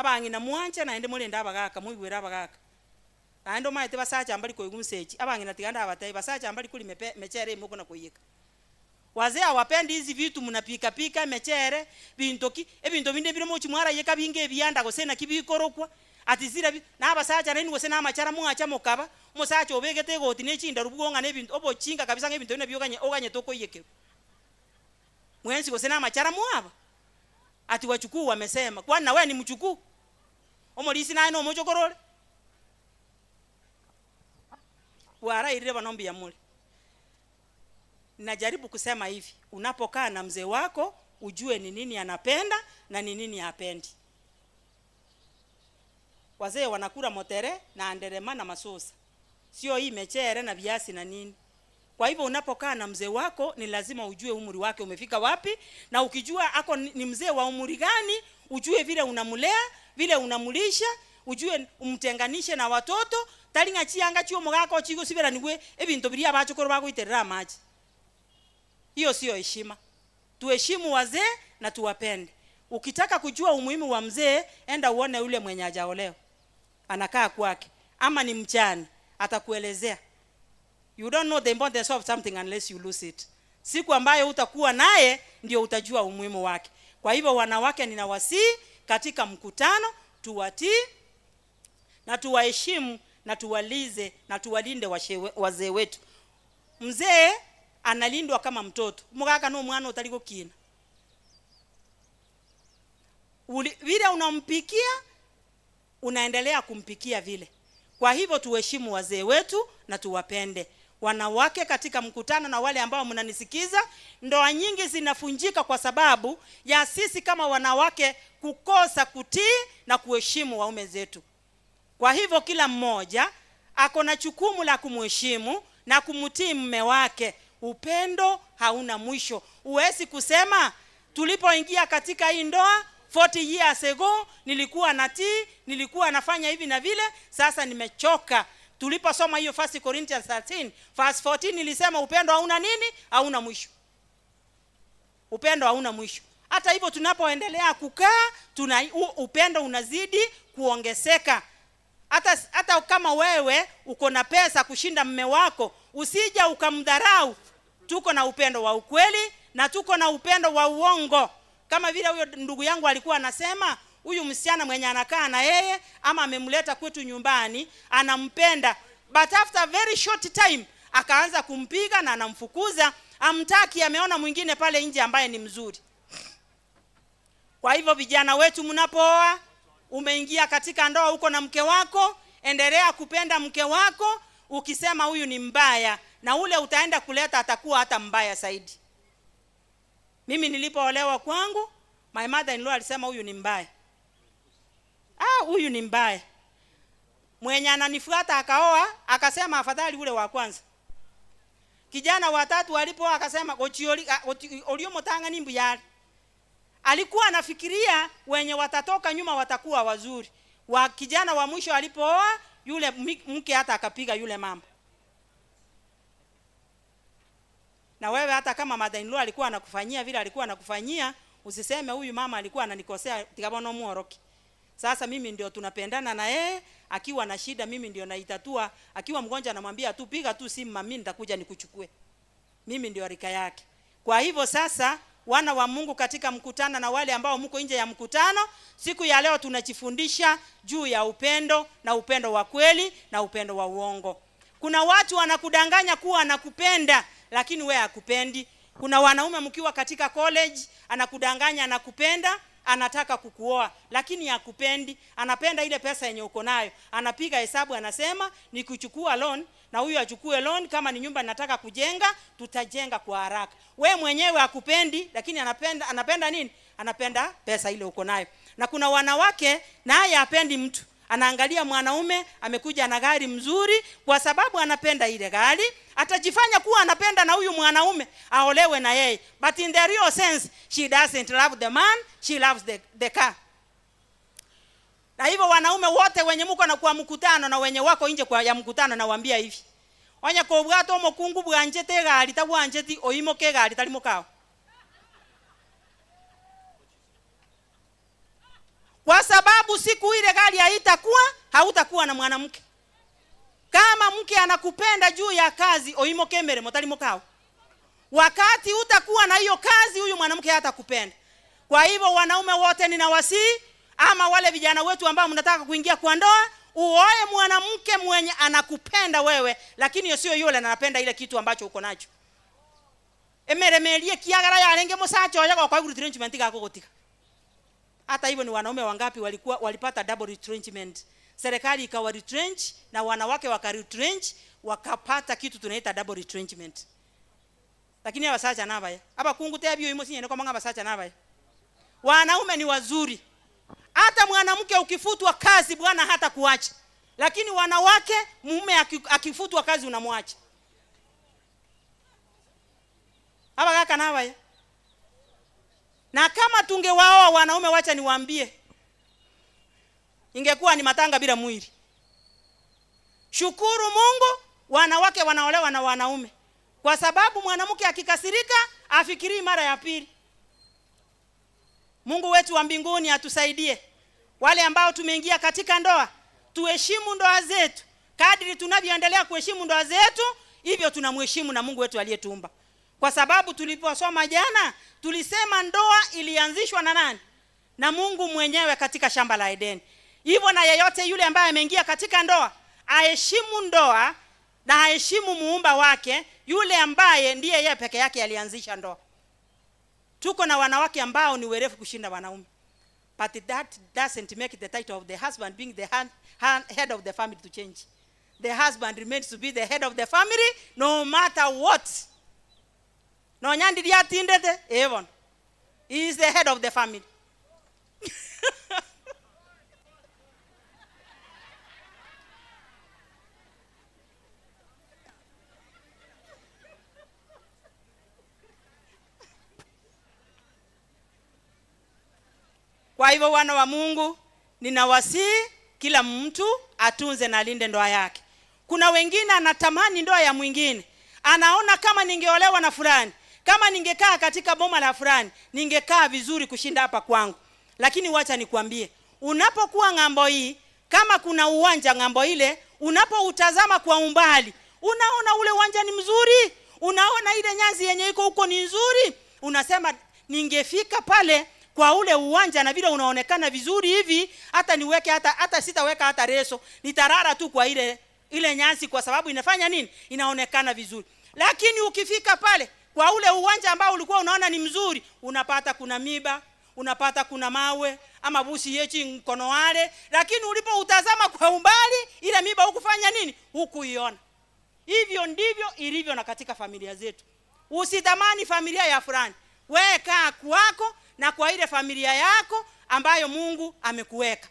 Abang'ina mwanche naende morende abagaka, moigwere abagaka. Naende omanyete basacha mbari koigwa inse echi, abang'ina tiga ndabatebie, basacha mbari koria mepe mechere ime okona koiyeka. Wazee hawapendi hizi vitu mnapika pika emechere, binto ki, ebinto binde bire mochi mwarayeka binge ebianda gose naki bikorokwa, ati zira bi, na abasacha nainwe gose na amachara mwacha mokaba, omosacha obegete egoti ne chindaru bwo ng'a na ebinto obochinga kabisa ng'a ebinto buna bioganye oganyete okoiyekerwa. Mwensi gose na amachara mwaba? Ati wachukuu wamesema, kwani nawe ni mchukuu? Omorisia naye nomochokoro ore? Bwarairire bono mbuya more. Najaribu kusema hivi, unapokaa na mzee wako ujue ni nini anapenda na ni nini hapendi. Wazee wanakula motere na nderema na masosa, sio hii mechere na viazi na nini. Kwa hivyo unapokaa na mzee wako ni lazima ujue umri wake umefika wapi, na ukijua ako ni mzee wa umri gani, ujue vile unamulea, vile unamulisha, ujue umtenganishe na watoto, tari ng'a chianga chia omogaka ochigosiberanigwe ebinto biria abachokoro bagoiterera amache. Hiyo sio heshima. Tuheshimu wazee na tuwapende. Ukitaka kujua umuhimu wa mzee, enda uone yule mwenye hajaolewa. Anakaa kwake ama ni mjane, atakuelezea. You don't know the importance of something unless you lose it. Siku ambayo utakuwa naye ndio utajua umuhimu wake. Kwa hivyo wanawake, ninawasihi katika mkutano tuwatii na tuwaheshimu na tuwalize na tuwalinde wazee wetu. Mzee analindwa kama mtoto. Mugaka no mwana utari gukina. Vile unampikia unaendelea kumpikia vile. Kwa hivyo tuheshimu wazee wetu na tuwapende. Wanawake katika mkutano na wale ambao mnanisikiza, ndoa nyingi zinafunjika kwa sababu ya sisi kama wanawake kukosa kutii na kuheshimu waume zetu. Kwa hivyo kila mmoja ako na jukumu la kumheshimu na kumtii mume wake. Upendo hauna mwisho. Huwezi kusema tulipoingia katika hii ndoa 40 years ago nilikuwa natii, nilikuwa nafanya hivi na vile, sasa nimechoka. Tuliposoma hiyo 1 Corinthians 13 verse 14 nilisema upendo hauna nini? Hauna mwisho. Upendo hauna mwisho. Hata hivyo tunapoendelea kukaa, upendo unazidi kuongezeka. Hata kama wewe uko na pesa kushinda mume wako, usija ukamdharau. Tuko na upendo wa ukweli na tuko na upendo wa uongo. Kama vile huyo ndugu yangu alikuwa anasema, huyu msichana mwenye anakaa na yeye ama amemleta kwetu nyumbani anampenda, but after very short time akaanza kumpiga na anamfukuza, amtaki, ameona mwingine pale nje ambaye ni mzuri. Kwa hivyo vijana wetu, mnapooa, umeingia katika ndoa, uko na mke wako, endelea kupenda mke wako. Ukisema huyu ni mbaya, na ule utaenda kuleta atakuwa hata mbaya zaidi. Mimi nilipoolewa kwangu, my mother in law alisema huyu ni mbaya. Ah, huyu ni mbaya. Mwenye ananifuata akaoa, akasema afadhali ule wa kwanza. Kijana wa tatu alipo akasema gochioli olio motanga ni mbuyale. Alikuwa anafikiria wenye watatoka nyuma watakuwa wazuri. Wa kijana wa mwisho alipooa, yule mke hata akapiga yule mama. Na wewe hata kama mother in law alikuwa anakufanyia vile alikuwa anakufanyia, usiseme huyu mama alikuwa ananikosea tikabona muoroki. Sasa mimi ndio tunapendana na yeye, akiwa na shida mimi ndio naitatua, akiwa mgonjwa anamwambia tu piga tu simu mami nitakuja nikuchukue. Mimi ndio rika yake. Kwa hivyo sasa wana wa Mungu katika mkutano na wale ambao mko nje ya mkutano, siku ya leo tunajifundisha juu ya upendo na upendo wa kweli na upendo wa uongo. Kuna watu wanakudanganya kuwa anakupenda lakini wewe hakupendi. Kuna wanaume mkiwa katika college anakudanganya anakupenda, anataka kukuoa lakini hakupendi, anapenda ile pesa yenye uko nayo. Anapiga hesabu anasema nikuchukua loan na huyu achukue loan, kama ni nyumba nataka kujenga tutajenga kwa haraka. We mwenyewe hakupendi lakini anapenda nini? Anapenda pesa ile uko nayo. Na kuna wanawake naye hapendi mtu. Anaangalia mwanaume amekuja na gari mzuri, kwa sababu anapenda ile gari, atajifanya kuwa anapenda na huyu mwanaume aolewe na yeye. But in the real sense she doesn't love the man, she loves the car. Na hivyo wanaume wote wenye mko na kwa mkutano na wenye wako nje kwa ya mkutano, nawaambia hivi. Onye kobwata omokungu bwanchete egari tabwancheti oimoke egari tari mokao. Kwa sababu siku haitakuwa, hautakuwa na mwanamke. Kama mke anakupenda juu ya kazi, oimo kemere motalimo kao. Wakati utakuwa na hiyo kazi, huyu mwanamke hatakupenda. Kwa hivyo wanaume wote ninawasihi, ama wale vijana wetu ambao mnataka kuingia kwa ndoa, uoe mwanamke mwenye anakupenda wewe, lakini sio yule anapenda ile kitu ambacho uko nacho. Emeremerie kiagara yarenge musacha oya gokwa retrenchment gakugutika. Hata hivyo ni wanaume wangapi walipata double retrenchment? Serikali ikawa retrench na wanawake waka retrench, wakapata kitu tunaita double retrenchment. Lakini abasacha nabaya. Abakungu tebyo imo sinyene kwa manga abasacha nabaya. Wanaume ni wazuri. Hata mwanamke ukifutwa kazi bwana hata kuacha. Lakini wanawake mume akifutwa kazi unamwacha. Aba kaka nabaya. Na kama tungewaoa wanaume, wacha niwaambie, ingekuwa ni matanga bila mwili. Shukuru Mungu wanawake wanaolewa na wanaume. Kwa sababu mwanamke akikasirika afikirii mara ya pili. Mungu wetu wa mbinguni atusaidie. Wale ambao tumeingia katika ndoa, tuheshimu ndoa zetu. Kadri tunavyoendelea kuheshimu ndoa zetu, hivyo tunamheshimu na Mungu wetu aliyetuumba. Kwa sababu tuliposoma jana, tulisema ndoa ilianzishwa na nani? Na Mungu mwenyewe katika shamba la Edeni. Hivyo na yeyote yule ambaye ameingia katika ndoa, aheshimu ndoa na aheshimu muumba wake, yule ambaye ndiye yeye peke yake alianzisha ndoa. Tuko na wanawake ambao ni werevu kushinda wanaume. But that doesn't make the title of the husband being the head of the family to change. The husband remains to be the head of the family no matter what. No nyandi dia tindete evon. He is the head of the family. Kwa hivyo wana wa Mungu, ninawasihi kila mtu atunze na alinde ndoa yake. Kuna wengine anatamani ndoa ya mwingine. Anaona kama ningeolewa na fulani, kama ningekaa katika boma la fulani, ningekaa vizuri kushinda hapa kwangu. Lakini wacha nikwambie, unapokuwa ng'ambo hii, kama kuna uwanja ng'ambo ile, unapoutazama kwa umbali, unaona ule uwanja ni mzuri, unaona ile nyasi yenye iko huko ni nzuri, unasema ningefika pale kwa ule uwanja na vile unaonekana vizuri hivi, hata niweke hata sitaweka hata reso, nitarara tu kwa ile nyasi kwa sababu inafanya nini? Inaonekana vizuri. Lakini ukifika pale kwa ule uwanja ambao ulikuwa unaona ni mzuri, unapata kuna miba, unapata kuna mawe ama busi yechi mkono wale, lakini ulipoutazama kwa umbali ile miba hukufanya nini? Hukuiona. Hivyo ndivyo ilivyo na katika familia zetu. Usitamani familia ya fulani. Wewe kaa kwako na kwa ile familia yako ambayo Mungu amekuweka.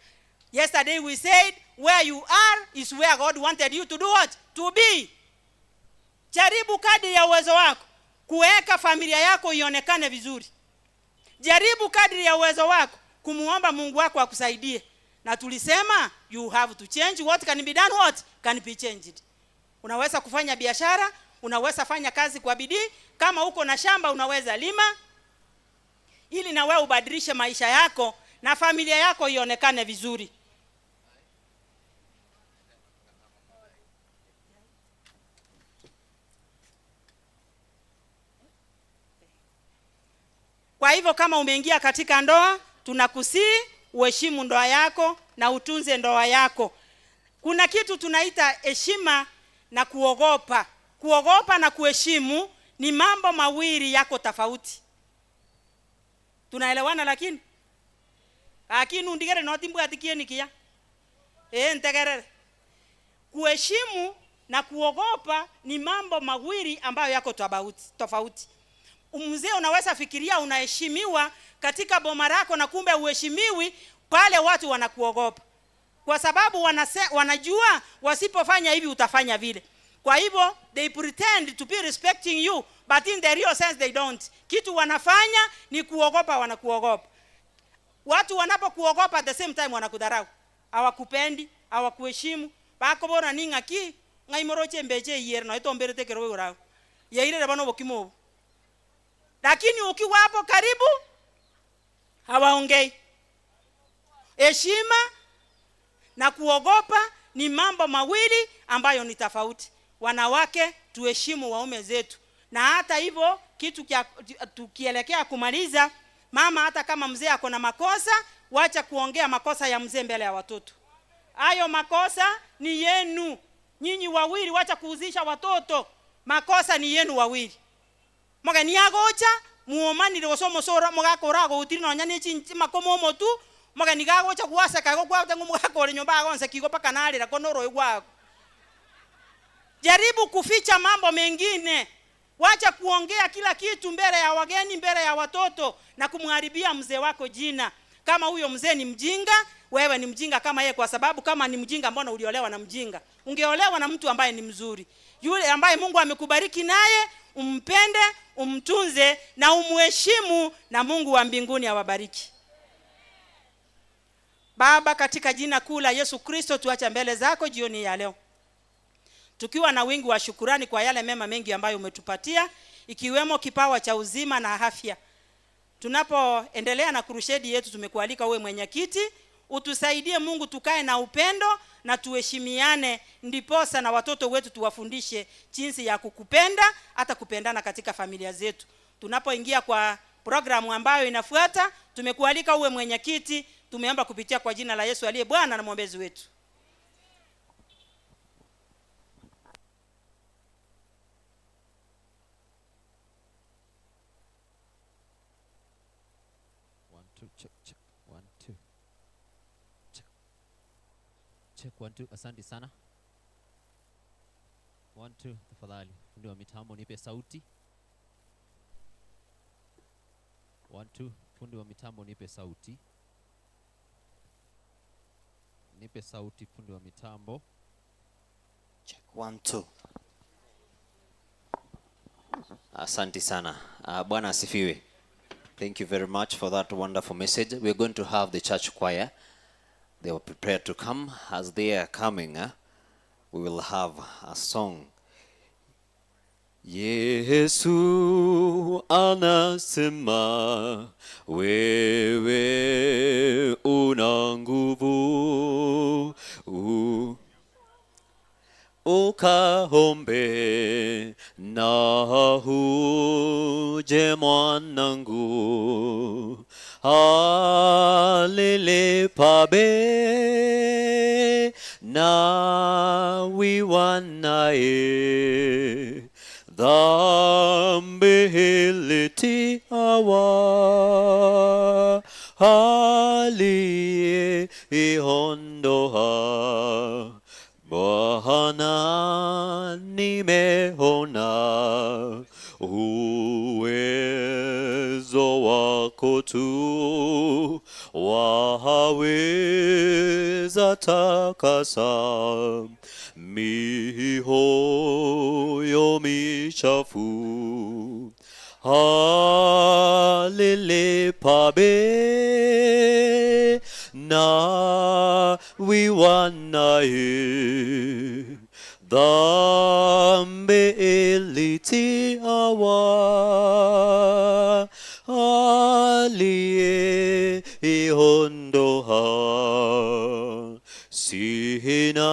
Yesterday we said where you are is where God wanted you to do what? To be. Jaribu kadri ya uwezo wako kuweka familia yako ionekane vizuri. Jaribu kadri ya uwezo wako kumuomba Mungu wako akusaidie. Na tulisema you have to change what can be done, what can be changed. Unaweza kufanya biashara, unaweza fanya kazi kwa bidii, kama uko na shamba unaweza lima ili na wewe ubadilishe maisha yako na familia yako ionekane vizuri. Kwa hivyo kama umeingia katika ndoa, tunakusihi uheshimu ndoa yako na utunze ndoa yako. Kuna kitu tunaita heshima na kuogopa. Kuogopa na kuheshimu ni mambo mawili yako tofauti. Tunaelewana lakini? Lakini undigere notimbu atikie nikia. Ntegerere. Kuheshimu na kuogopa ni mambo mawili ambayo yako tofauti. Mzee unaweza fikiria unaheshimiwa katika boma lako na kumbe uheshimiwi pale watu wanakuogopa. Kwa sababu wanajua wasipofanya hivi utafanya vile. Kwa hivyo they pretend to be respecting you, but in the real sense they don't. Kitu wanafanya ni kuogopa, wanakuogopa. Watu wanapokuogopa at the same time wanakudharau. Hawakupendi, hawakuheshimu. Bakobora ni ngaki ngaimoroche mbeche yier no itombere tekero urao. Yeire bano bokimo. Lakini ukiwa hapo karibu hawaongei. Heshima Na kuogopa ni mambo mawili ambayo ni tofauti. Wanawake, tuheshimu waume zetu. Na hata hivyo kitu kia, tukielekea kumaliza, mama, hata kama mzee ako na makosa, wacha kuongea makosa ya mzee mbele ya watoto. Hayo makosa ni yenu nyinyi wawili, wacha kuuzisha watoto. Makosa ni yenu wawili. Mogeni agocha muomanire gose omosoro mogakora agotiri nonya ne chinchi makomo omotu mogeni gagocha gwaseka igo gwate ng'o mogakore nyomba agonse kigo mpaka narira kono gwako. Jaribu kuficha mambo mengine. Wacha kuongea kila kitu mbele ya wageni, mbele ya watoto na kumharibia mzee wako jina. Kama huyo mzee ni mjinga, wewe ni mjinga kama yeye, kwa sababu kama ni mjinga, mbona uliolewa na mjinga? Ungeolewa na mtu ambaye ni mzuri, yule ambaye Mungu amekubariki naye, umpende, umtunze na umheshimu, na Mungu wa mbinguni awabariki. Baba, katika jina kuu la Yesu Kristo, tuacha mbele zako jioni ya leo tukiwa na wingi wa shukurani kwa yale mema mengi ambayo umetupatia, ikiwemo kipawa cha uzima na afya. Tunapoendelea na kurushedi yetu, tumekualika uwe mwenyekiti, utusaidie Mungu, tukae na upendo na tuheshimiane, ndiposa na watoto wetu tuwafundishe jinsi ya kukupenda, hata kupendana katika familia zetu. Tunapoingia kwa programu ambayo inafuata, tumekualika uwe mwenyekiti. Tumeomba kupitia kwa jina la Yesu aliye Bwana na mwombezi wetu. One, two, check, check. One, two. Check. Check, one, two. Asante sana. One, two. Tafadhali fundi wa mitambo nipe sauti. One, two. Fundi wa mitambo nipe sauti. Nipe sauti fundi wa mitambo. Check, one, two. Asante sana. Bwana asifiwe. Thank you very much for that wonderful message. We're going to have the church choir. They were prepared to come. As they are coming, we will have a song. Yesu anasema wewe una nguvu ukaombe na uje mwanangu alilipa bei na wiwanaye dhambi ilitiawa aliyeiondoa. Bwana, nimeona uwezo wako tu waweza takasa mioyo michafu alilipa bei na wiwanaye dhambi ilitiawa aliyeiondoa. Sina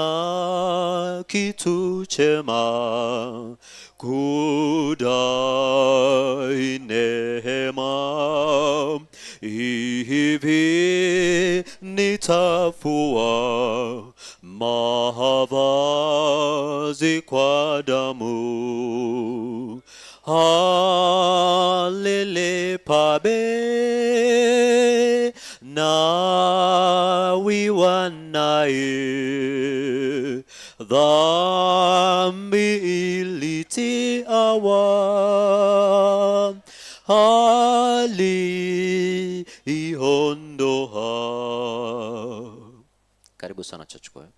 kitu chema kudai neema, hivi nitafua mavazi kwa damu alilipa bei na wiwanaye dhambi ilitiawa aliiondoa. Karibu sana church choir.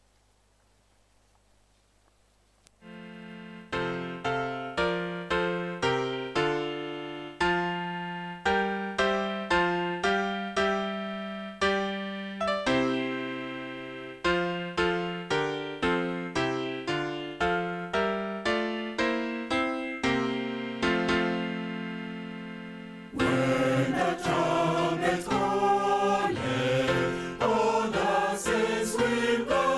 When the trumpet's calling, all the saints will go.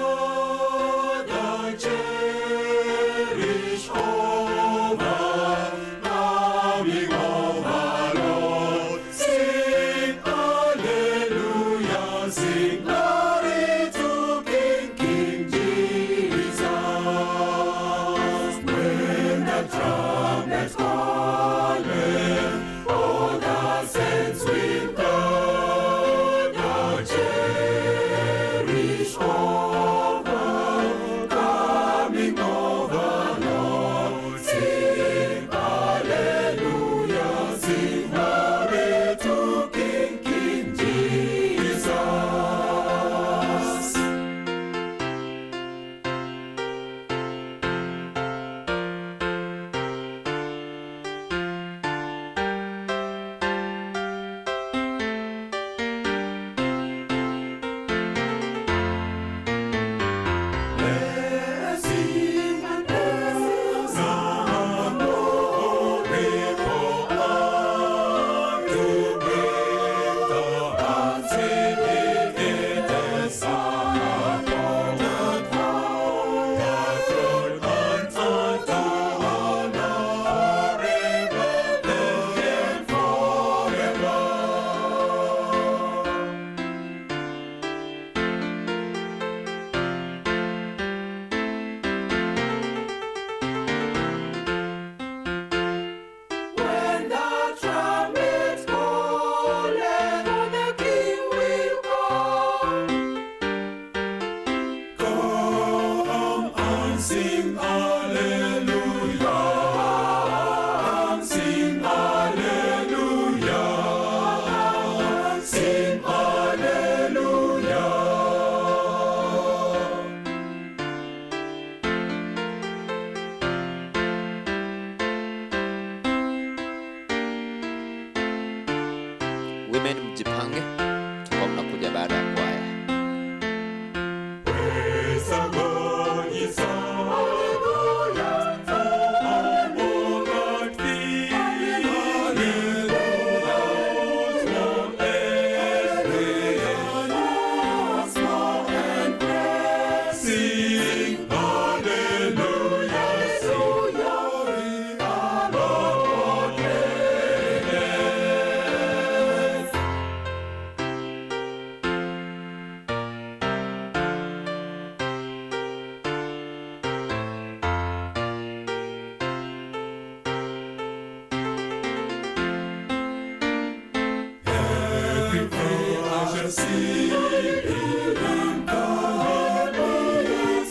Him coming,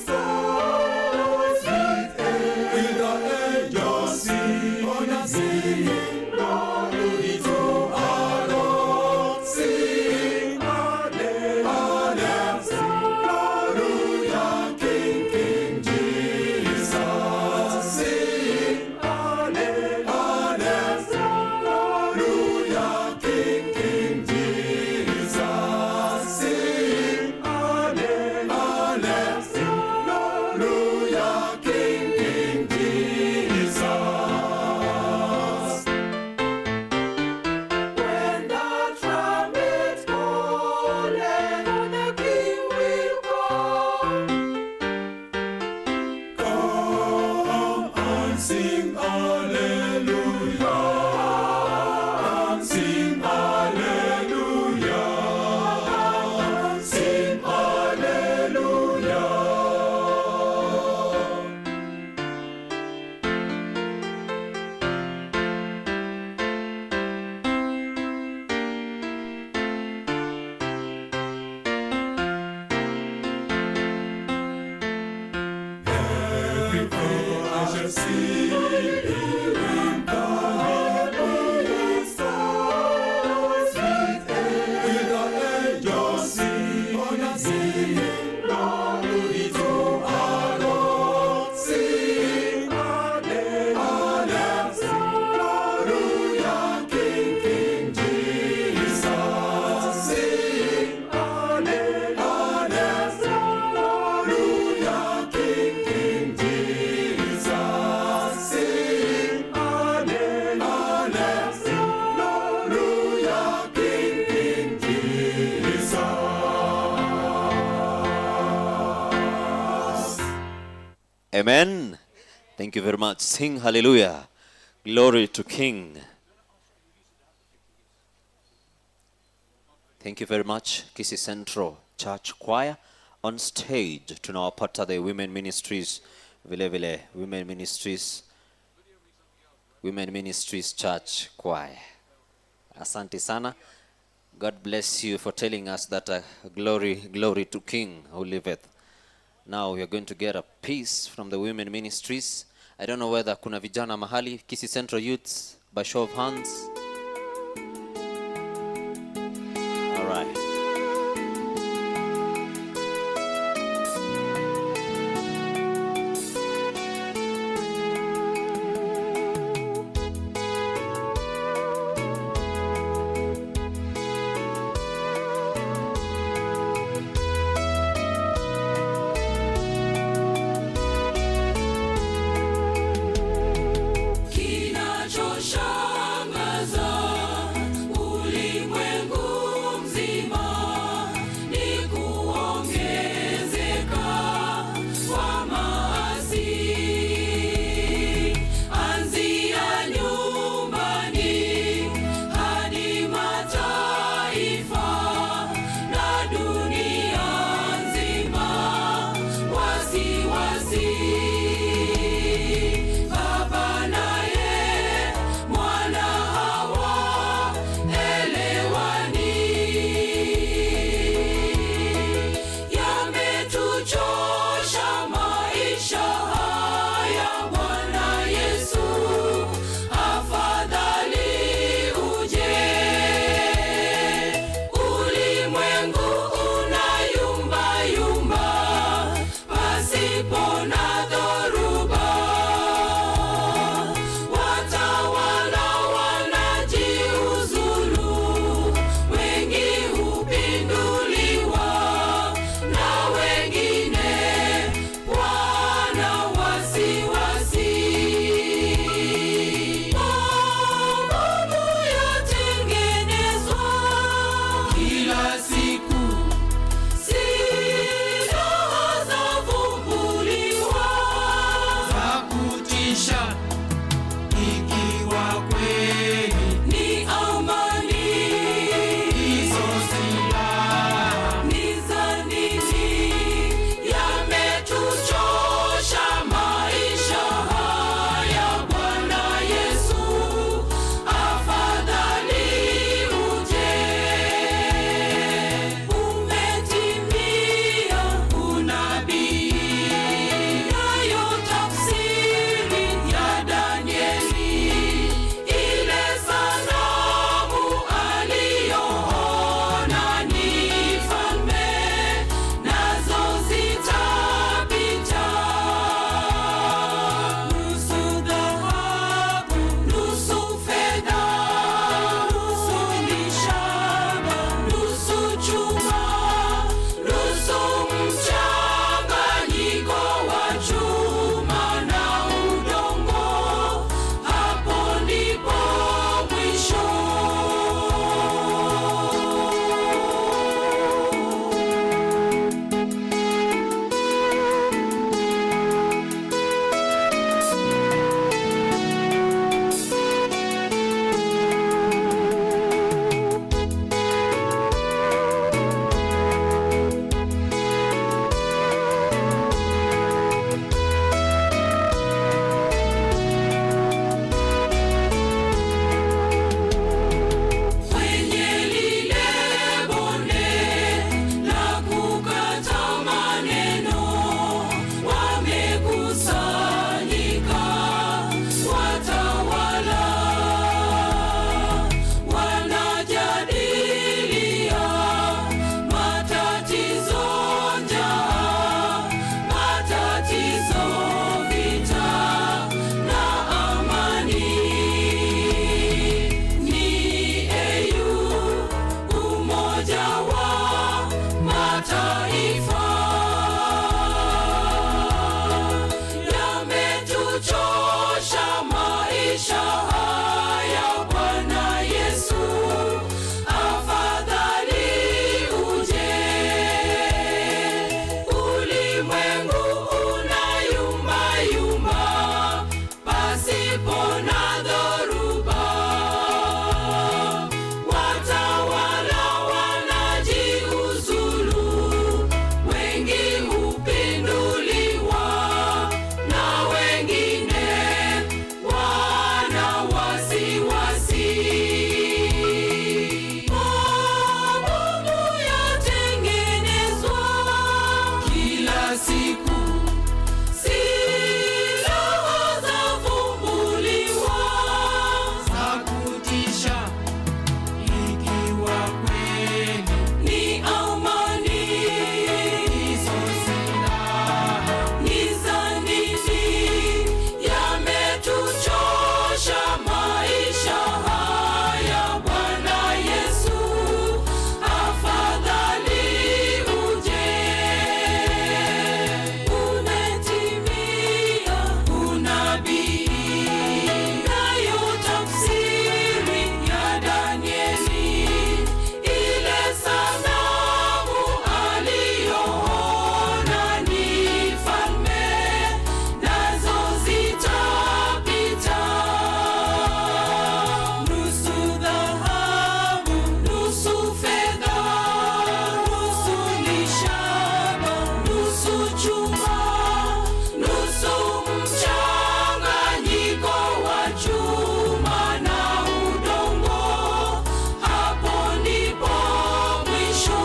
so sweet. With the angels sing, singing, glory to our Lord. Sing, hallelujah, King, King Jesus. Sing, hallelujah, King, King Jesus. Sing, hallelujah, King, King Jesus. When the trumpet calleth, the King will come. Come and sing hallelujah. And sing hallelujah. Sing hallelujah. Every eye shall see Him coming, so sweet. With the angels sing, singing, glory to our Lord. Sing, hallelujah, King, King Jesus. Sing, hallelujah, King, King Jesus. Sing, hallelujah, King, King Jesus. Amen. Thank you very much. Sing hallelujah. Glory to King. Thank you very much, Kisii Central Church Choir. On stage tunawapata the Women Ministries, vile vile Women Ministries Church Choir. Asante sana. God bless you for telling us that glory, glory to King who liveth. Now we are going to get a piece from the Women Ministries. I don't know whether kuna vijana mahali, Kisii Central Youths, by show of hands. All right. Kinachoshangaza Mataifa yametuchosha maisha haya, Bwana Yesu, afadhali uje. Ulimwengu unayumbayumba pasipo na dhoruba, watawala wanajiuzulu, wengi hupinduliwa na wengine wana wasiwasi. Mabomu yatengenezwa kila siku, silaha zavumbuliwa za kutisha, ikiwa kweli ni amani, hizo silaha ni za nini? Yametuchosha maisha haya, Bwana Yesu, afadhali uje. Umetimia unabii, nayo tafsiri ya Danieli, ile sanamu aliyoona ni falme, nazo zitapita. Nusu dhahabu, nusu fedha, nusu ni shaba, nusu chuma, nusu mchanganyiko wa chuma na udongo. Hapo ndipo mwisho.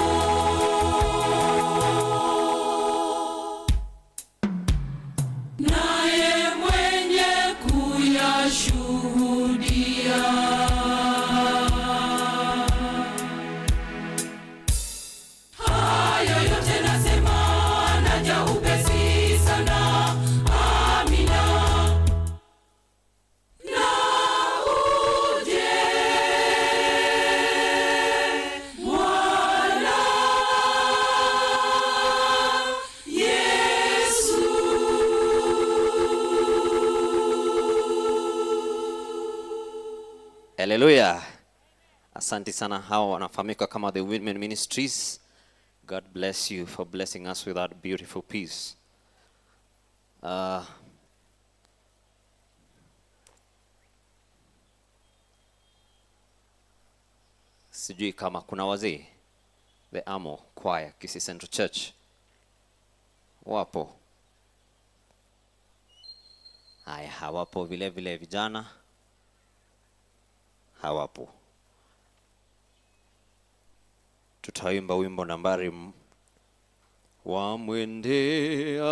Naye mwenye kuyashuhudia hayo yote, nasema, naja upesi sana. Amina. Na uje, Bwana Yesu. Haleluya. Asante sana. Hawa wanafahamika kama the Women Ministries. God bless you for blessing us with that beautiful piece. Sijui kama kuna wazee, the Amo Choir, Kisii Central Church, wapo? Haya, hawapo. Vile vile vijana hawapo. Tutaimba wimbo nambari Wamwendea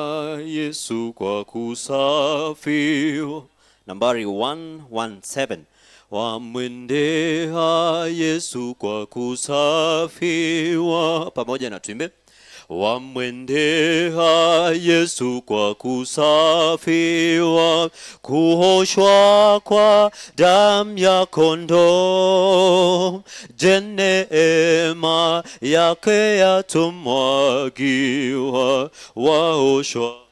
Yesu kwa kusafiwa, nambari 117. Wamwendea Yesu kwa kusafiwa, pamoja na tuimbe. Wamwendea Yesu kwa kusafiwa, kuoshwa kwa damu ya kondoo. Je, neema yake yatumwagiwa, waoshwa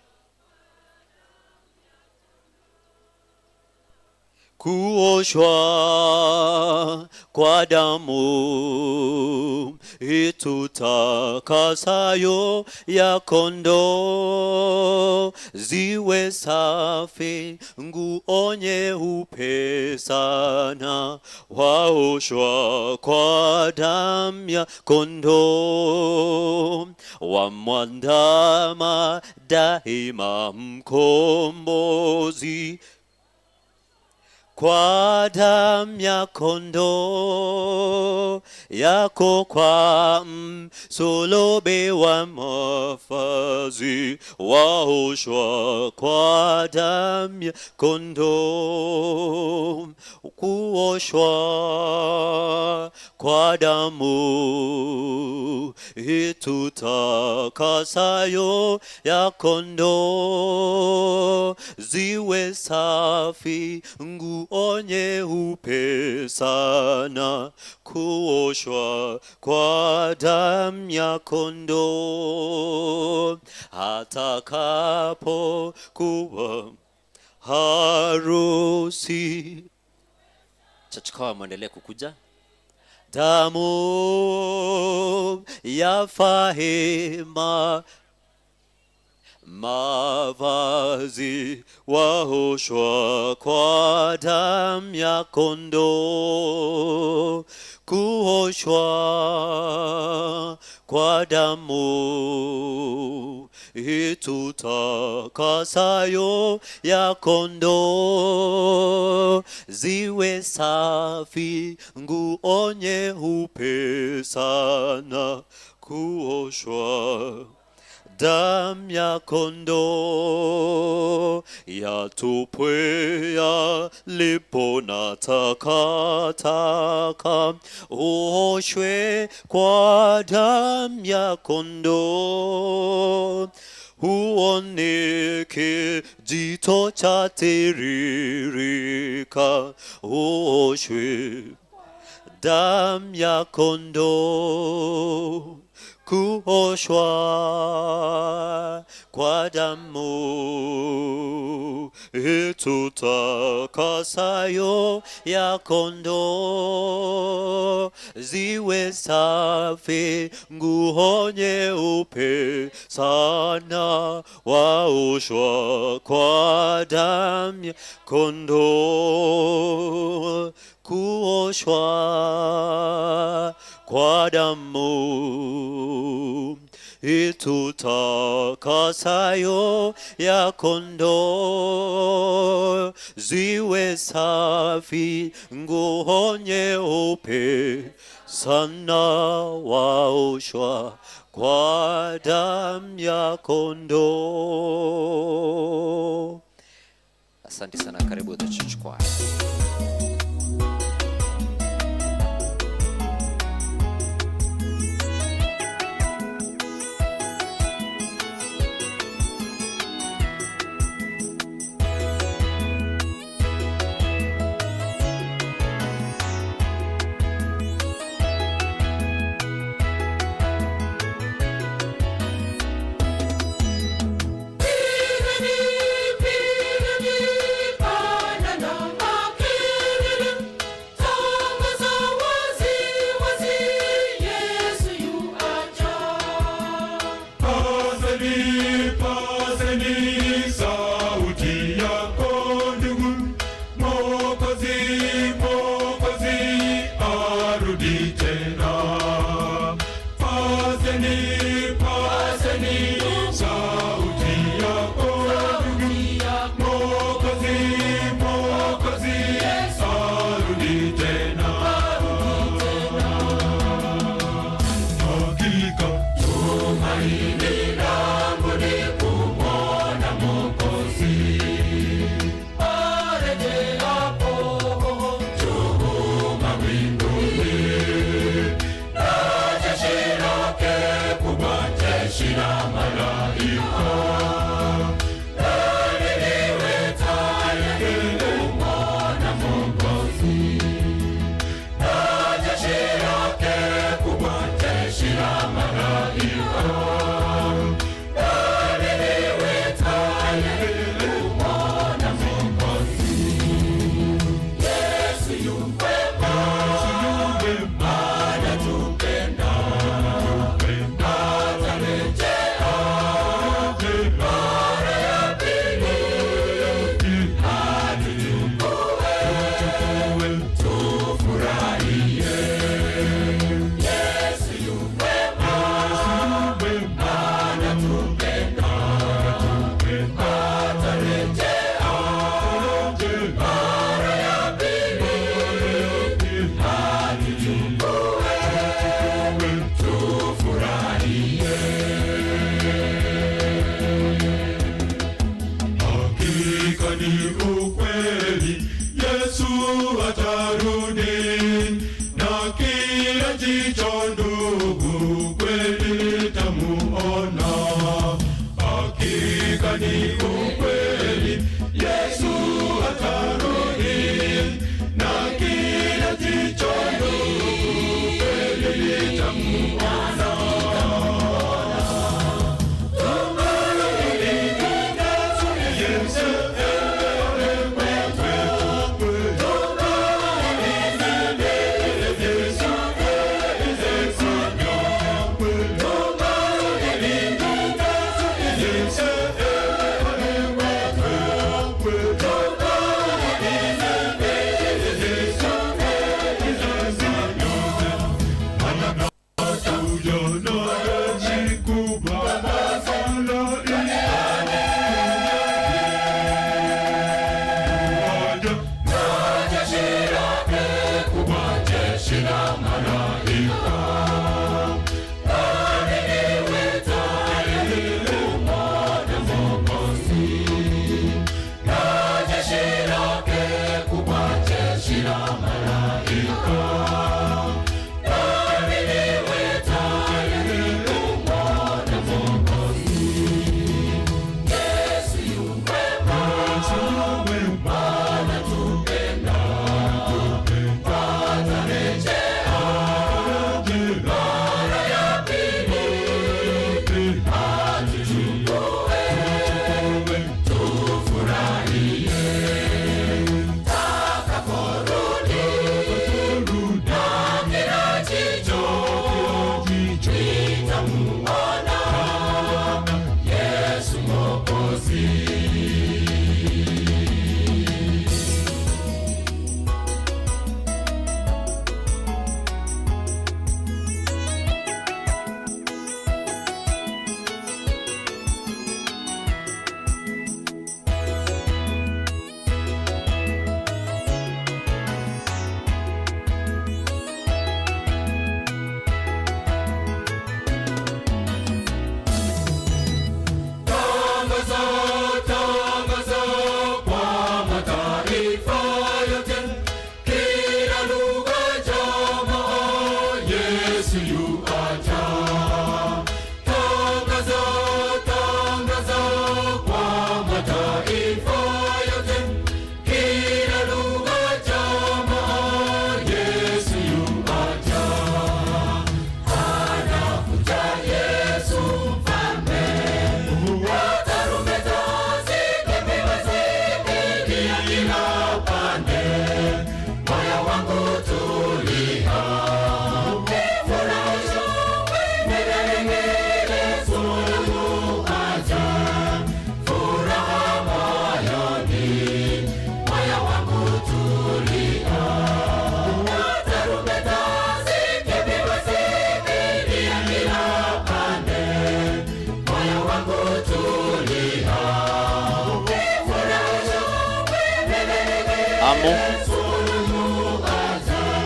kuoshwa kwa damu itutakasayo ya kondoo, ziwe safi nguo nyeupe sana, waoshwa kwa damu ya kondoo, wamwandama daima Mkombozi kwa damu ya kondoo yako kwa msulubi wa mafazi, waoshwa kwa damu ya kondoo, kuoshwa kwa damu itutakasayo ya kondoo, ziwe safi nguo Nguo nyeupe sana, kuoshwa kwa damu ya kondoo, atakapo kuwa harusi. Church choir, mwendelee kukuja. Damu ya fahema, mavazi waoshwa kwa damu ya kondoo, kuoshwa kwa damu itutakasayo ya kondoo, ziwe safi nguo nyeupe sana, kuoshwa damu ya kondoo, yatupwe yalipo na takataka, uoshwe kwa damu ya kondoo, huone kijito cha tiririka, uoshwe damu ya kondoo, kuoshwa kwa damu itutakasayo ya kondoo, ziwe safi nguo nyeupe sana, waoshwa kwa damu ya kondoo, kuoshwa kwa damu itutakasayo ya kondoo, ziwe safi nguo nyeupe sana, waoshwa kwa damu ya kondoo. Asante sana, karibu the church choir. Pigeni, pigeni, pana na makelele, tangaza wazi wazi, Yesu yu aja. Pazeni, pazeni sauti yako ndugu, Mwokozi, Mwokozi arudi tena. Pazeni, pazeni sauti yako ndugu, Mwokozi, Mwokozi arudi tena. Hakika Tumaini langu ni kumwona Mwokozi arejeapo juu mawinguni, na jeshi lake kubwa, jeshi la malaika. Nani niwe tayari kumwona Mwokozi, na jeshi lake kubwa, jeshi la malaika. Nani niwe tayari kumwona Mwokozi? Yesu yu mwema, anatupenda, atarejea.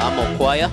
Amo Choir.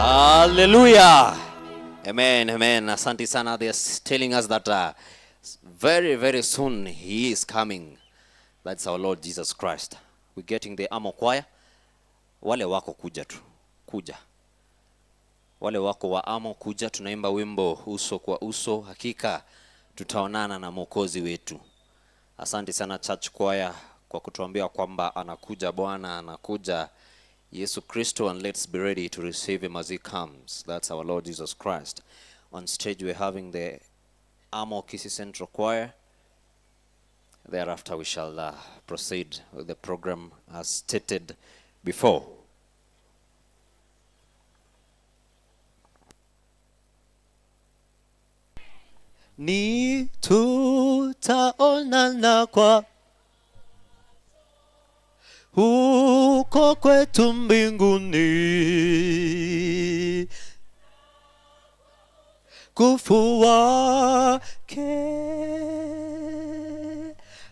Hallelujah. Amen, amen. Asante sana. They are telling us that very, very soon he is coming. That's our Lord Jesus Christ. We're getting the Amo Choir. Wale wako kuja tu. Kuja. Wale wako wa Amo kuja, tunaimba wimbo uso kwa uso. Hakika tutaonana na Mwokozi wetu. Asante sana Church Choir kwa kutuambia kwamba anakuja Bwana, anakuja Yesu Kristo, and let's be ready to receive him as he comes. That's our Lord Jesus Christ. On stage we're having the Amo Kisii Central Choir. Thereafter we shall proceed with the program as stated before. Ni tutaonana kwa huko kwetu mbinguni, kufu wake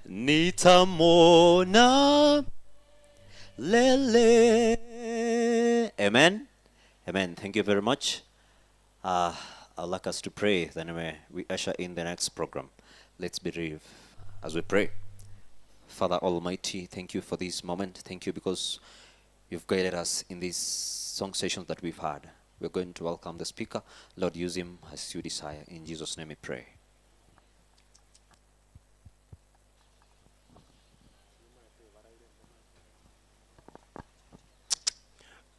nitamwona lele. Amen. Amen. Thank you very much. I'd like us to pray, then we usher in the next program. Let's believe as we pray. Father Almighty, thank you for this moment. Thank you because you've guided us in these song sessions that we've had. We're going to welcome the speaker. Lord, use him as you desire. In Jesus' name we pray.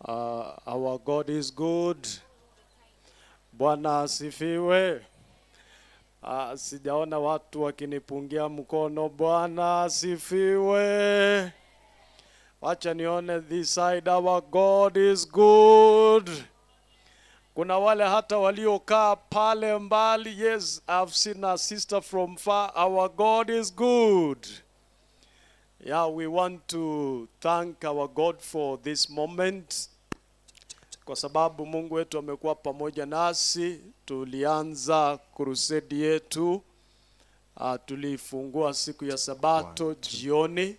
Our God is good. Bwana asifiwe. Sijaona watu wakinipungia mkono. Bwana asifiwe. Wacha nione this side. Our God is good. Kuna wale hata waliokaa pale mbali. Yes, I've seen a sister from far. Our God is good. Yeah, we want to thank our God for this moment, kwa sababu Mungu wetu amekuwa pamoja nasi. Tulianza crusade yetu, tulifungua siku ya Sabato jioni,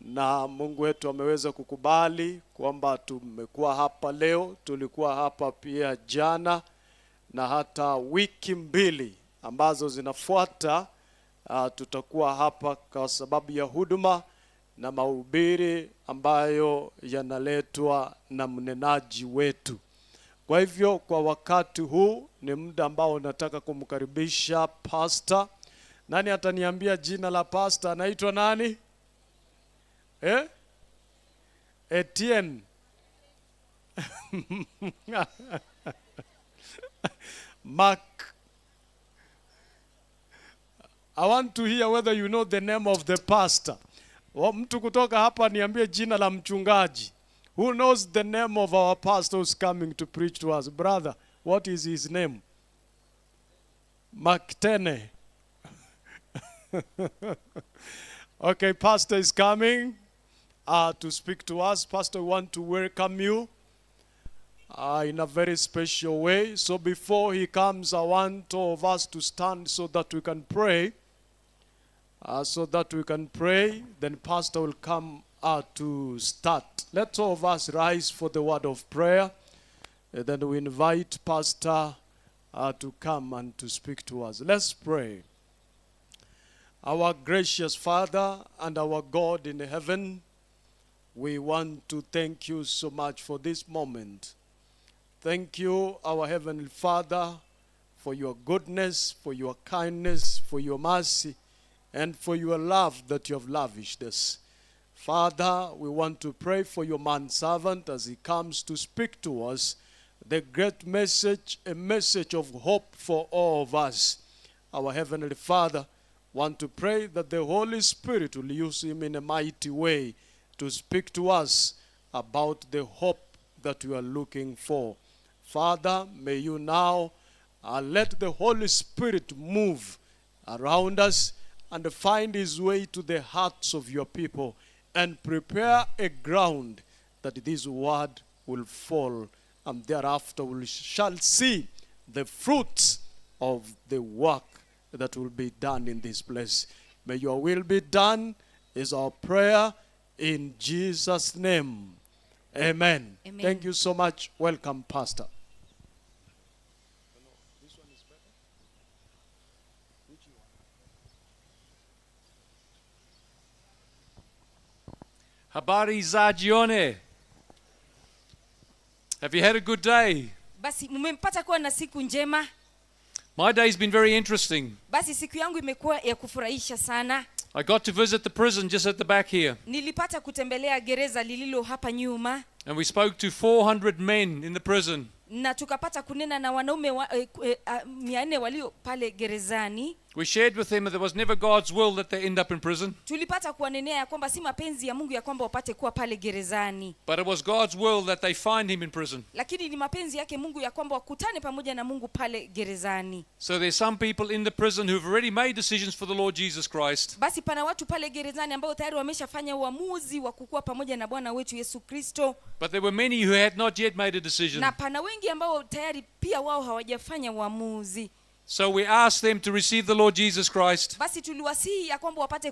na Mungu wetu ameweza kukubali kwamba tumekuwa hapa leo. Tulikuwa hapa pia jana na hata wiki mbili ambazo zinafuata, tutakuwa hapa kwa sababu ya huduma na mahubiri ambayo yanaletwa na mnenaji wetu. Kwa hivyo kwa wakati huu ni muda ambao nataka kumkaribisha pastor. Nani ataniambia jina la pastor? Anaitwa nani? Eh? Etienne. Mark. I want to hear whether you know the name of the pastor. Mtu kutoka hapa niambie jina la mchungaji. Who knows the name of our pastor who's coming to preach to us? Brother, what is his name? Maktene. Okay, pastor is coming to speak to us. Pastor, we want to welcome you in a very special way. So before he comes, I want all of us to stand so that we can pray. So that we can pray, then pastor will come to start. Let all of us rise for the word of prayer. And then we invite pastor to come and to speak to us. Let's pray. Our gracious Father and our God in heaven, we want to thank you so much for this moment. Thank you, our Heavenly Father, for your goodness, for your kindness, for your mercy, and for your love that you have lavished us. Father, we want to pray for your manservant as he comes to speak to us the great message, a message of hope for all of us. Our Heavenly Father, want to pray that the Holy Spirit will use him in a mighty way to speak to us about the hope that we are looking for. Father, may you now let the Holy Spirit move around us and find his way to the hearts of your people and prepare a ground that this word will fall, and thereafter we shall see the fruits of the work that will be done in this place. May your will be done is our prayer in Jesus' name. Amen. Amen. Thank you so much. Welcome, Pastor. Habari za jioni. Have you had a good day? Basi mmempata kuwa na siku njema. My day's been very interesting. Basi siku yangu imekuwa ya kufurahisha sana. I got to visit the prison just at the back here, Nilipata kutembelea gereza lililo hapa nyuma and we spoke to 400 men in the prison. Na tukapata kunena na wanaume wa, 400 walio pale gerezani. We shared with them that it was never God's will that they end up in prison, Tulipata kuwanenea ya kwamba si mapenzi ya Mungu ya kwamba wapate kuwa pale gerezani, but it was God's will that they find him in prison. Lakini ni mapenzi yake Mungu ya kwamba wakutane pamoja na Mungu pale gerezani. So there's some people in the prison who've already made decisions for the Lord Jesus Christ. Basi pana watu pale gerezani ambao tayari wameshafanya uamuzi wa kukua pamoja na Bwana wetu Yesu Kristo. But there were many who had not yet made a decision. Na pana wengi ambao tayari pia wao hawajafanya uamuzi. So we asked them to receive the Lord Jesus Christ. Basi tuliwasihi ya kwamba wapate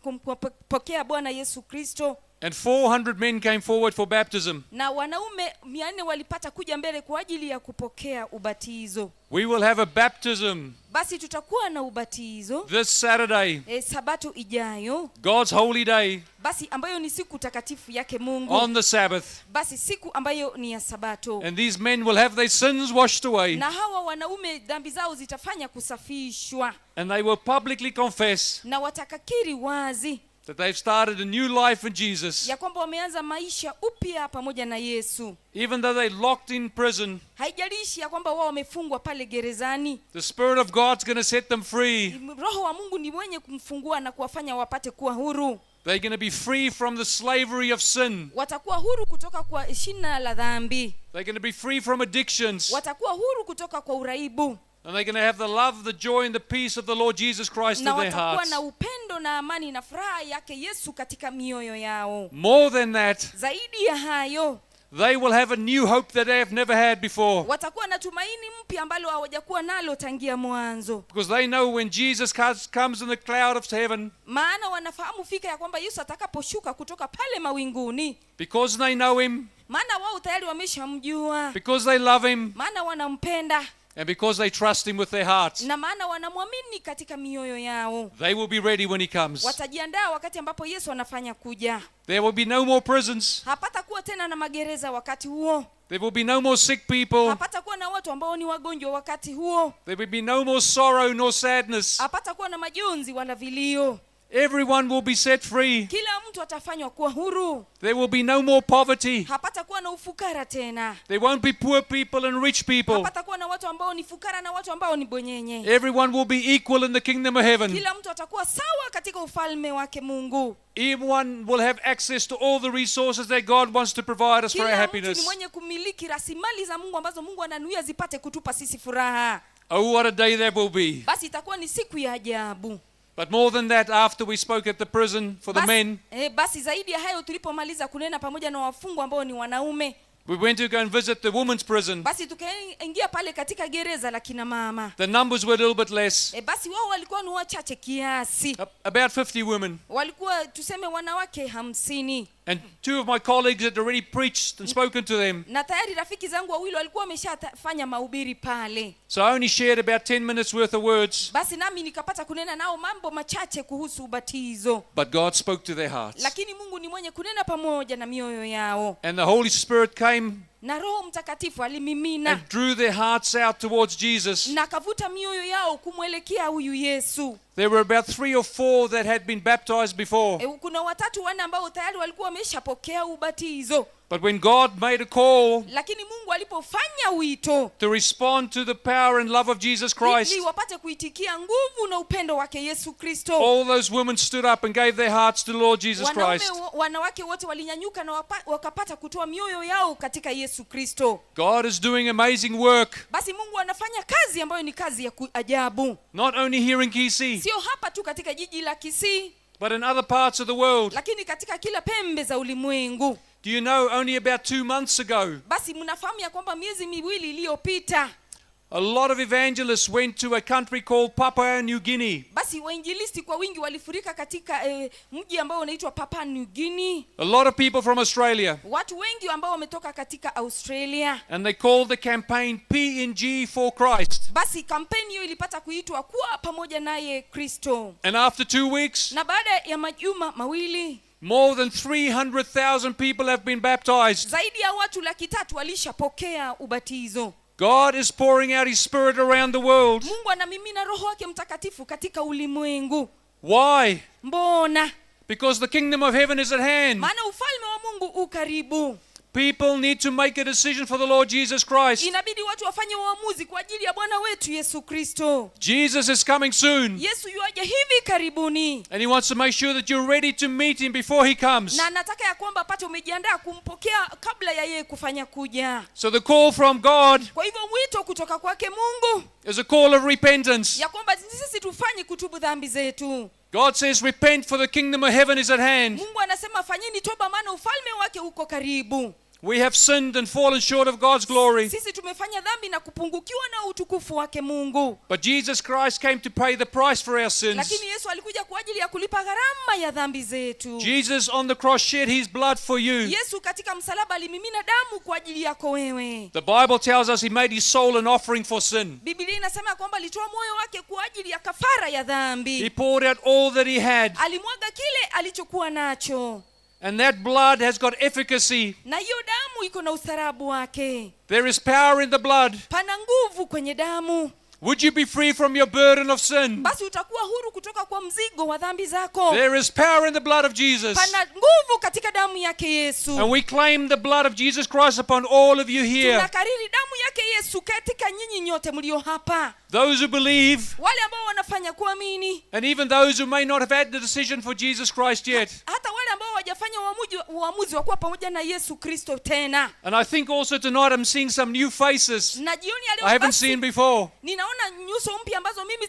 kumpokea Bwana Yesu Kristo. And 400 men came forward for baptism. Na wanaume 400 walipata kuja mbele kwa ajili ya kupokea ubatizo. We will have a baptism Basi tutakuwa na ubatizo this Saturday, Sabato ijayo. God's holy day. Basi ambayo ni siku takatifu yake Mungu. On the Sabbath. Basi siku ambayo ni ya Sabato. And these men will have their sins washed away. Na hawa wanaume dhambi zao zitafanya kusafishwa. And they will publicly confess Na watakakiri wazi that they've started a new life in Jesus. ya kwamba wameanza maisha upya pamoja na Yesu. Even though they're locked in prison, Haijalishi ya kwamba wao wamefungwa pale gerezani, the Spirit of God's going to set them free. Roho wa Mungu ni mwenye kumfungua na kuwafanya wapate kuwa huru. They're going to be free from the slavery of sin. Watakuwa huru kutoka kwa shina la dhambi. They're going to be free from addictions. Watakuwa huru kutoka kwa uraibu. And they're going to have the love, the joy, and the peace of the Lord Jesus Christ Na in their watakuwa hearts. na upendo na amani na furaha yake Yesu katika mioyo yao. More than that, Zaidi ya hayo, they will have a new hope that they have never had before. watakuwa na tumaini mpya ambalo hawajakuwa nalo tangia mwanzo. Because they know when Jesus comes in the cloud of heaven, Maana wanafahamu fika ya kwamba Yesu atakaposhuka kutoka pale mawinguni, because they know him, maana wao tayari wameshamjua, because they love him, maana wanampenda, and because they trust him with their hearts, na maana wanamwamini katika mioyo yao, they will be ready when he comes. Watajiandaa wakati ambapo Yesu anafanya kuja. There will be no more prisons. Hapatakuwa tena na magereza wakati huo. There will be no more sick people. Hapatakuwa na watu ambao ni wagonjwa wakati huo. There will be no more sorrow nor sadness. Hapatakuwa na majonzi wala vilio. Everyone will be set free. Kila mtu atafanywa kuwa huru. There will be no more poverty. Hapatakuwa na ufukara tena. There won't be poor people and rich people. Hapatakuwa na watu ambao ni fukara na watu ambao ni bonyenye. Everyone will be equal in the kingdom of heaven. Kila mtu atakuwa sawa katika ufalme wake Mungu. Everyone will have access to all the resources that God wants to provide us for our Kila mtu ni happiness. mwenye kumiliki rasilimali za Mungu ambazo Mungu ananuia zipate kutupa sisi furaha. Oh, what a day that will be. Basi itakuwa ni siku ya ajabu. But more than that, after we spoke at the prison for the men, Basi zaidi ya hayo tulipomaliza kunena pamoja na wafungwa ambao ni wanaume, we went to go and visit the women's prison. basi tukaingia pale katika gereza la kina mama. The numbers were a little bit less. Basi wao walikuwa ni wachache kiasi. About 50 women. Walikuwa tuseme wanawake 50. And two of my colleagues had already preached and spoken to them. Na tayari rafiki zangu wawili walikuwa wameshafanya mahubiri pale. So I only shared about 10 minutes worth of words. Basi nami nikapata kunena nao mambo machache kuhusu ubatizo. But God spoke to their hearts. Lakini Mungu ni mwenye kunena pamoja na mioyo yao. And the Holy Spirit came Na Roho Mtakatifu alimimina and drew their hearts out towards Jesus. Na akavuta mioyo yao kumwelekea huyu Yesu. There were about three or four that had been baptized before. E, kuna watatu wanne ambao tayari walikuwa wameshapokea ubatizo. But when God made a call Lakini Mungu alipofanya wito to respond to the power and love of Jesus Christ, ili wapate kuitikia nguvu na upendo wake Yesu Kristo, all those women stood up and gave their hearts to the Lord Jesus wanaume Christ. Wanawake wote walinyanyuka na wakapata kutoa mioyo yao katika Yesu Kristo. God is doing amazing work, Basi Mungu anafanya kazi ambayo ni kazi ya ajabu. Not only here in Kisii, Sio hapa tu katika jiji la Kisii, but in other parts of the world. Lakini katika kila pembe za ulimwengu. Do you know only about 2 months ago, Basi mnafahamu ya kwamba miezi 2 iliyopita, a lot of evangelists went to a country called Papua New Guinea. Basi wainjilisti kwa wingi walifurika katika mji ambao unaitwa Papua New Guinea. A lot of people from Australia. Watu wengi ambao wametoka katika Australia. And they called the campaign PNG for Christ. Basi kampeni hiyo ilipata kuitwa kuwa pamoja naye Kristo. And after 2 weeks, Na baada ya majuma 2, more than 300,000 people have been baptized. Zaidi ya watu 300,000 walishapokea ubatizo. God is pouring out His Spirit around the world. Mungu anamimina Roho wake Mtakatifu katika ulimwengu. Why? Mbona? Because the kingdom of heaven is at hand. Maana ufalme wa Mungu u karibu. People need to make a decision for the Lord Jesus Christ. Inabidi watu wafanye uamuzi kwa ajili ya Bwana wetu Yesu Kristo. Jesus is coming soon. Yesu yuaja hivi karibuni. And He wants to make sure that you're ready to meet Him before He comes. Na anataka ya kwamba apate umejiandaa kumpokea kabla ya yeye kufanya kuja. So the call from God Kwa hivyo wito kutoka kwake Mungu is a call of repentance. ya kwamba sisi tufanye kutubu dhambi zetu. God says, "Repent, for the kingdom of heaven is at hand." Mungu anasema fanyeni toba maana ufalme wake uko karibu. We have sinned and fallen short of God's glory. Sisi tumefanya dhambi na kupungukiwa na utukufu wake Mungu. But Jesus Christ came to pay the price for our sins. Lakini Yesu alikuja kwa ajili ya kulipa gharama ya dhambi zetu. Jesus on the cross shed his blood for you. Yesu katika msalaba alimimina damu kwa ajili yako wewe. The Bible tells us he made his soul an offering for sin. Biblia inasema kwamba alitoa moyo wake kwa ajili ya kafara ya He dhambi. poured out all that he had. Alimwaga kile alichokuwa nacho. And that blood has got efficacy. Na hiyo damu iko na ustaarabu wake. There is power in the blood. Pana nguvu kwenye damu. Would you be free from your burden of sin? Basi utakuwa huru kutoka kwa mzigo wa dhambi zako. There is power in the blood of Jesus. Pana nguvu katika damu yake Yesu. And we claim the blood of Jesus Christ upon all of you here. Tunakariri damu yake Yesu katika nyinyi nyote mlio hapa. Those who believe, Wale ambao wanafanya kuamini, and even those who may not have had the decision for Jesus Christ yet. Hata wale ambao hawajafanya uamuzi wa kuwa pamoja na Yesu Kristo tena. And I think also tonight I'm seeing some new faces Na jioni ya leo I haven't basi, seen before. ninaona nyuso mpya ambazo mimi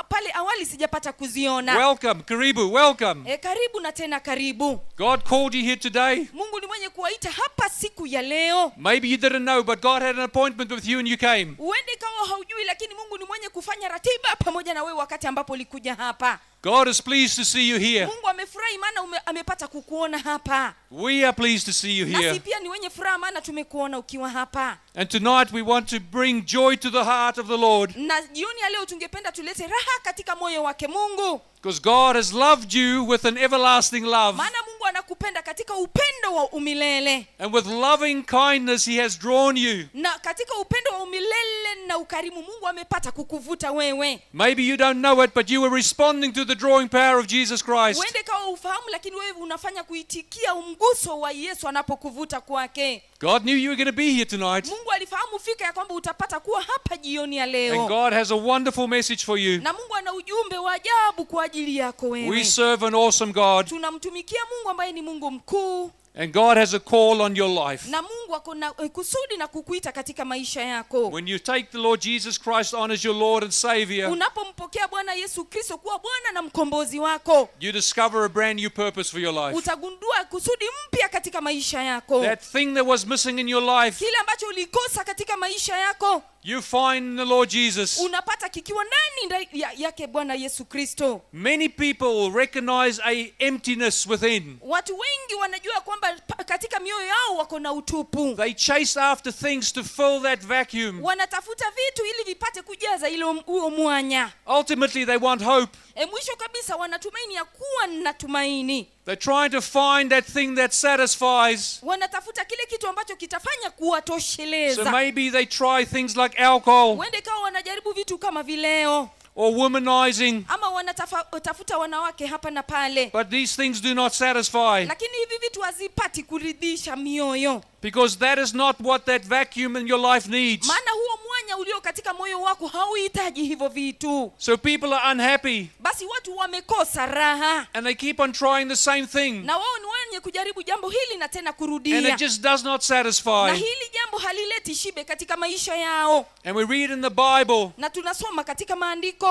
pale awali sijapata kuziona. Welcome, karibu, welcome. E, karibu na tena karibu. God called you here today. Mungu ni mwenye kuwaita hapa siku ya leo. Maybe you didn't know, but God had an appointment with you and you came. Uende ikawa haujui, lakini Mungu ni mwenye kufanya ratiba pamoja na wewe wakati ambapo ulikuja hapa. God is pleased to see you here. Mungu amefurahi maana amepata kukuona hapa. We are pleased to see you Nasi here. pia ni wenye furaha maana tumekuona ukiwa hapa. And tonight we want to bring joy to the heart of the Lord Na jioni ya leo tungependa tulete raha katika moyo wake Mungu, because God has loved you with an everlasting love. Maana Mungu anakupenda katika upendo wa umilele. And with loving kindness, He has drawn you. Na katika upendo wa umilele na ukarimu Mungu amepata kukuvuta wewe. Maybe you don't know it, but you were responding to the drawing power of Jesus Christ. Uende kawa ufahamu, lakini wewe unafanya kuitikia mguso wa Yesu anapokuvuta kwake. God knew you were going to be here tonight. Mungu alifahamu fika ya kwamba utapata kuwa hapa jioni ya And leo. God has a wonderful message for you. Na Mungu ana ujumbe wa ajabu kwa ajili yako We wewe. serve an awesome God, Tunamtumikia Mungu ambaye ni Mungu mkuu. And God has a call on your life. Na Mungu ako na kusudi na kukuita katika maisha yako. When you take the Lord Jesus Christ on as your Lord and Savior, Unapompokea Bwana Yesu Kristo kuwa Bwana na mkombozi wako, you discover a brand new purpose for your life. Utagundua kusudi mpya katika maisha yako. That thing that was missing in your life, Kile ambacho ulikosa katika maisha yako, you find in the Lord Jesus. Unapata kikiwa ndani yake Bwana Yesu Kristo. Many people recognize a emptiness within. Watu wengi wanajua kwamba kwamba katika mioyo yao wako na utupu. They chase after things to fill that vacuum. Wanatafuta vitu ili vipate kujaza ile huo mwanya. Ultimately, they want hope. Mwisho kabisa wanatumaini ya kuwa na tumaini. They're trying to find that thing that satisfies. Wanatafuta kile kitu ambacho kitafanya So kuwatosheleza. maybe they try things like alcohol Huenda ikawa wanajaribu vitu kama vileo or womanizing, ama wanatafuta wanawake hapa na pale, but these things do not satisfy lakini hivi vitu hazipati kuridhisha mioyo, because that is not what that vacuum in your life needs. maana huo mwanya ulio katika moyo wako hauhitaji hivyo vitu. So people are unhappy Basi watu wamekosa raha and they keep on trying the same thing na wao ni wenye kujaribu jambo hili na tena and kurudia, it just does not na satisfy. hili jambo halileti shibe katika maisha yao. And we read in the Bible Na tunasoma katika maandiko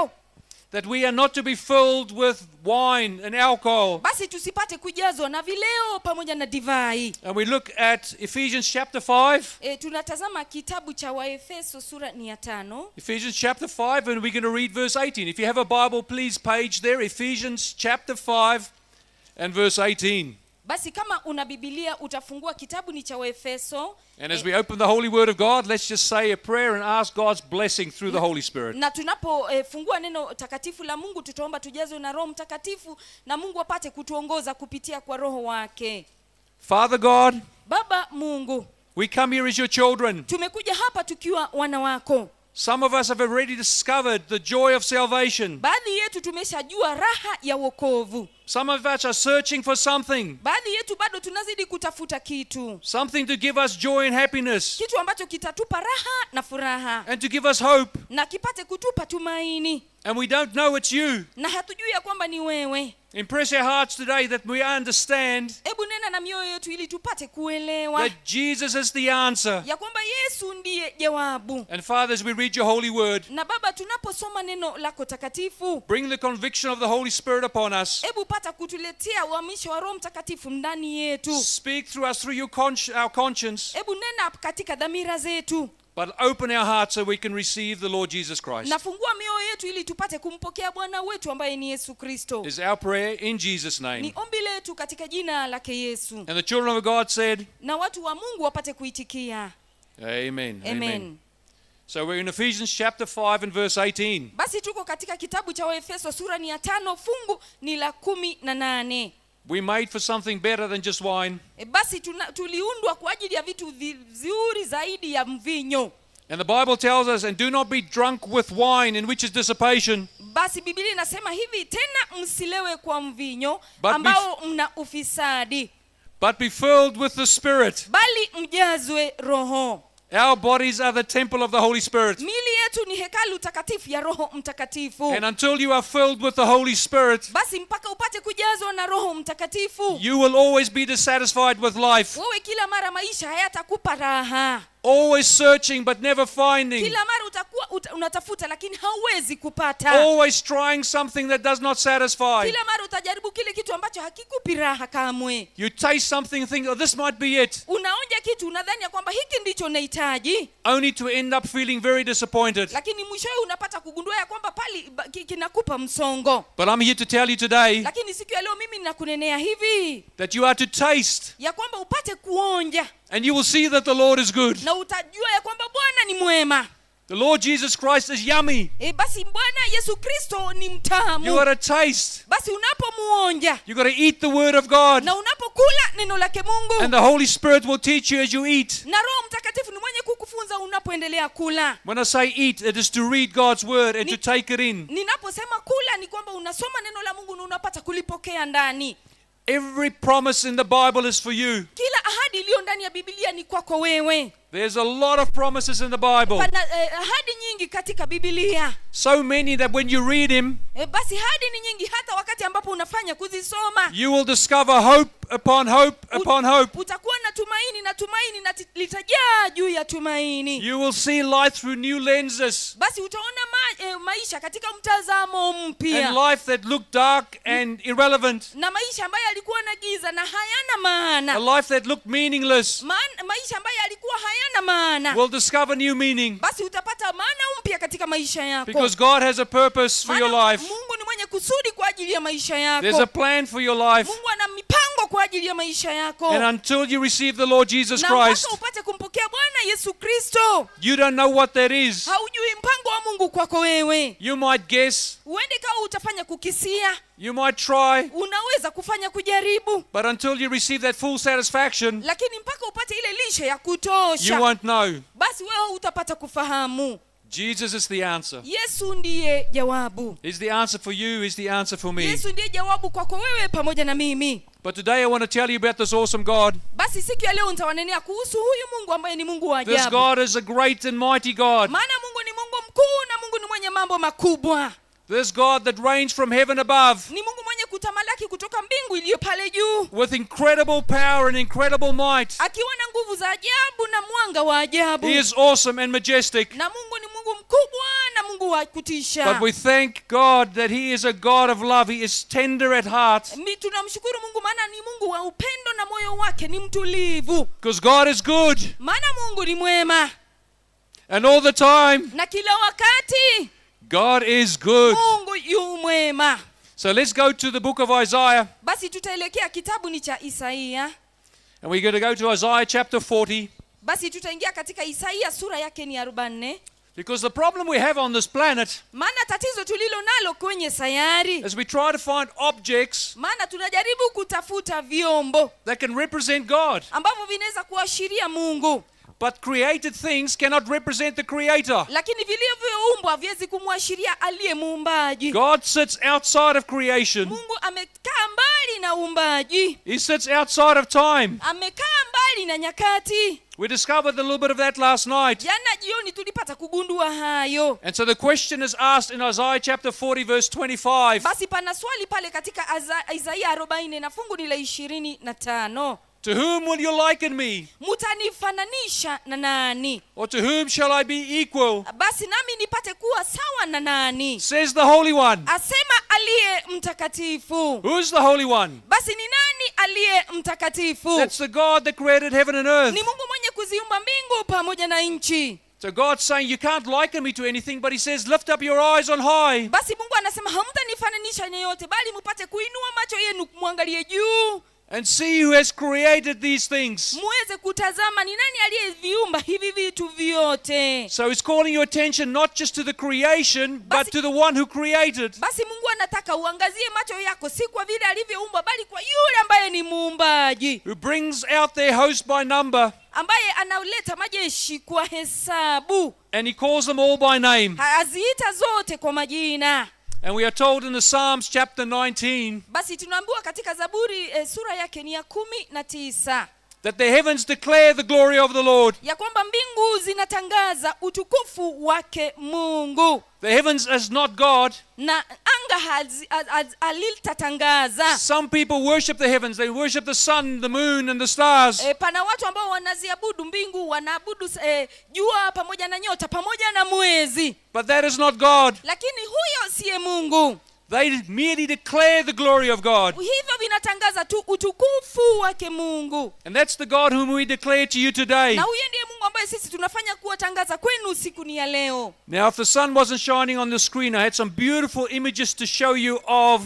that we are not to be filled with wine and alcohol. basi tusipate kujazwa na vileo pamoja na divai. And we look at Ephesians chapter 5. Tunatazama kitabu cha Waefeso sura ni ya 5. Ephesians chapter 5, and we're going to read verse 18. If you have a Bible, please page there. Ephesians chapter 5 and verse 18. Basi kama una Biblia utafungua kitabu ni cha Waefeso. And as we open the Holy Word of God, let's just say a prayer and ask God's blessing through the Holy Spirit. Na tunapofungua neno takatifu la Mungu tutaomba tujazwe na Roho Mtakatifu na Mungu apate kutuongoza kupitia kwa Roho wake. Father God, Baba Mungu, we come here as your children. tumekuja hapa tukiwa wana wako. Some of us have already discovered the joy of salvation. Baadhi yetu tumeshajua raha ya wokovu. Some of us are searching for something, Baadhi yetu bado tunazidi kutafuta kitu, something to give us joy and happiness, kitu ambacho kitatupa raha na furaha and to give us hope. na kipate kutupa tumaini, And we don't know it's you. na hatujui ya kwamba ni wewe. Impress our hearts today that we understand Hebu nena na mioyo yetu ili tupate kuelewa that Jesus is the answer. ya kwamba Yesu ndiye jawabu. And Father, as we read your holy word, Na Baba, tunaposoma neno lako takatifu, bring the conviction of the Holy Spirit upon us. hebu pata kutuletea uhamisho wa Roho Mtakatifu ndani yetu. Speak through us, through your our conscience, Hebu nena katika dhamira zetu but open our hearts so we can receive the Lord Jesus Christ. na fungua mioyo yetu ili tupate kumpokea Bwana wetu ambaye ni Yesu Kristo. Is our prayer in Jesus' name. Ni ombi letu katika jina lake Yesu. And the children of God said, Na watu wa Mungu wapate kuitikia Amen. Amen. So we're in Ephesians chapter 5 and verse 18. Basi tuko katika kitabu cha Waefeso sura ni ya 5 fungu ni la 18. We made for something better than just wine. Basi tuliundwa kwa ajili ya vitu vizuri zaidi ya mvinyo. And the Bible tells us, and do not be drunk with wine, in which is dissipation. Basi Biblia inasema hivi, tena msilewe kwa mvinyo But ambao mna ufisadi, but be filled with the Spirit. bali mjazwe Roho. Our bodies are the temple of the Holy Spirit. Miili yetu ni hekalu takatifu ya Roho Mtakatifu. And until you are filled with the Holy Spirit, Basi mpaka upate kujazwa na Roho Mtakatifu, you will always be dissatisfied with life. wewe kila mara maisha hayatakupa raha. Always searching but never finding. Kila mara utakuwa unatafuta lakini hauwezi kupata. Always trying something that does not satisfy. Kila mara utajaribu kile kitu ambacho hakikupi raha kamwe. You taste something and think, oh, this might be it. Unaonja kitu unadhani ya kwamba hiki ndicho nahitaji, Only to end up feeling very disappointed. lakini mwishowe unapata kugundua ya kwamba pali kinakupa msongo. But I'm here to tell you today Lakini siku ya leo mimi ninakunenea hivi that you are to taste ya kwamba upate kuonja and you will see that the Lord is good. na utajua ya kwamba Bwana ni mwema. The Lord Jesus Christ is yummy. Basi Bwana Yesu Kristo ni mtamu. You got to taste. Basi unapomuonja You got to eat the word of God. na unapokula neno lake Mungu, And the Holy Spirit will teach you as you eat. na Roho Mtakatifu ni mwenye kukufunza unapoendelea kula. When I say eat, it is to read God's word and to take it in. Ninaposema kula ni kwamba unasoma neno la Mungu na unapata kulipokea ndani. Every promise in the Bible is for you. Kila ahadi iliyo ndani ya Biblia ni kwako wewe. There's a lot of promises in the Bible. Pana ahadi nyingi katika Biblia. So many that when you read him, Basi ahadi ni nyingi hata wakati ambapo unafanya kuzisoma. you will discover hope upon hope upon hope. Utakuwa na tumaini na tumaini na litajaa juu ya tumaini. You will see life through new lenses. Basi utaona maisha katika mtazamo mpya. And life that looked dark and irrelevant. Na maisha ambayo yalikuwa na giza na hayana maana. A life that looked meaningless. Maisha ambayo yalikuwa hayana maana. Will discover new meaning. Basi utapata maana mpya katika maisha yako. Because God has a purpose for your life. Mungu ni mwenye kusudi kwa ajili ya maisha yako. There's a plan for your life. Mungu ana mipango kwa ajili ajili ya maisha yako. And until you receive the Lord Jesus Na mpaka Christ, upate kumpokea Bwana Yesu Kristo, you don't know what that is. haujui mpango wa Mungu kwako wewe. You might guess, Huende kawa utafanya kukisia, you might try, unaweza kufanya kujaribu, but until you receive that full satisfaction, lakini mpaka upate ile lishe ya you kutosha, won't know. basi wewe utapata kufahamu. Jesus is the answer. Yesu ndiye jawabu. He's the answer for you, he's the answer for me. Yesu ndiye jawabu kwako wewe pamoja na mimi. But today I want to tell you about this awesome God. Basi siku ya leo nitawanenea kuhusu huyu Mungu ambaye ni Mungu wa This ajabu. God is a great and mighty God. Maana Mungu ni Mungu mkuu na Mungu ni mwenye mambo makubwa. This God that reigns from heaven above Ni Mungu mwenye kutamalaki kutoka mbingu iliyo pale juu, with incredible power and incredible might. akiwa na nguvu za ajabu na mwanga wa ajabu. He is awesome and majestic. Na Mungu ni Mungu mkubwa na Mungu wa kutisha. But we thank God that He is a God of love. He is tender at heart. Tunamshukuru Mungu maana ni Mungu wa upendo na moyo wake ni mtulivu. Because God is good. Maana Mungu ni mwema And all the time, na kila wakati God is good. Mungu yu mwema. So let's go to the book of Isaiah. Basi tutaelekea kitabu ni cha Isaia. And we're going to go to Isaiah chapter 40. Basi tutaingia katika Isaia sura yake ni 44. Because the problem we have on this planet Maana tatizo tulilo nalo kwenye sayari, is we try to find objects maana tunajaribu kutafuta vyombo that can represent God. ambavyo vinaweza kuashiria Mungu, But created things cannot represent the Creator. lakini vilivyoumbwa haviwezi kumwashiria aliye muumbaji. God sits outside of creation. Mungu amekaa mbali na uumbaji, He sits outside of time. amekaa mbali na nyakati. We discovered a little bit of that last night. Jana jioni tulipata kugundua hayo. And so the question is asked in Isaiah chapter 40, verse 25. Basi pana swali pale katika Isaia 40 na fungu ni la 25. To whom will you liken me? Mutanifananisha na nani? Or to whom shall I be equal? Basi nami nipate kuwa sawa na nani? Says the Holy One. Asema aliye mtakatifu. Who's the Holy One? Basi ni nani aliye mtakatifu? That's the God that created heaven and earth. Ni Mungu mwenye kuziumba mbingu pamoja na nchi. So God's saying, you can't liken me to anything, but He says, lift up your eyes on high. Basi Mungu anasema hamtanifananisha na yote, bali mupate kuinua macho yenu muangalie juu, And see who has created these things. muweze kutazama ni nani aliyeviumba hivi vitu vyote. So He's calling your attention not just to the creation, but to the one who created. Basi Mungu anataka uangazie macho yako si kwa vile alivyoumba, bali kwa yule ambaye ni muumbaji, Who brings out their host by number. ambaye analeta majeshi kwa hesabu, And He calls them all by name. aziita zote kwa majina. And we are told in the Psalms chapter 19 Basi tunaambiwa katika Zaburi sura yake ni ya 19 that the heavens declare the glory of the Lord. ya kwamba mbingu zinatangaza utukufu wake Mungu, The heavens is not God. na anga halitatangaza. Some people worship the heavens. They worship the sun, the moon, and the stars. Pana watu ambao wanaziabudu mbingu, wanaabudu jua pamoja na nyota pamoja na mwezi, But that is not God. lakini huyo siye Mungu. They merely declare the glory of God. Hivyo vinatangaza tu utukufu wake Mungu. And that's the God whom we declare to you today. Na huyo ndiye Mungu ambaye sisi tunafanya kuwatangaza kwenu siku ni ya leo. Now, if the sun wasn't shining on the screen, I had some beautiful images to show you of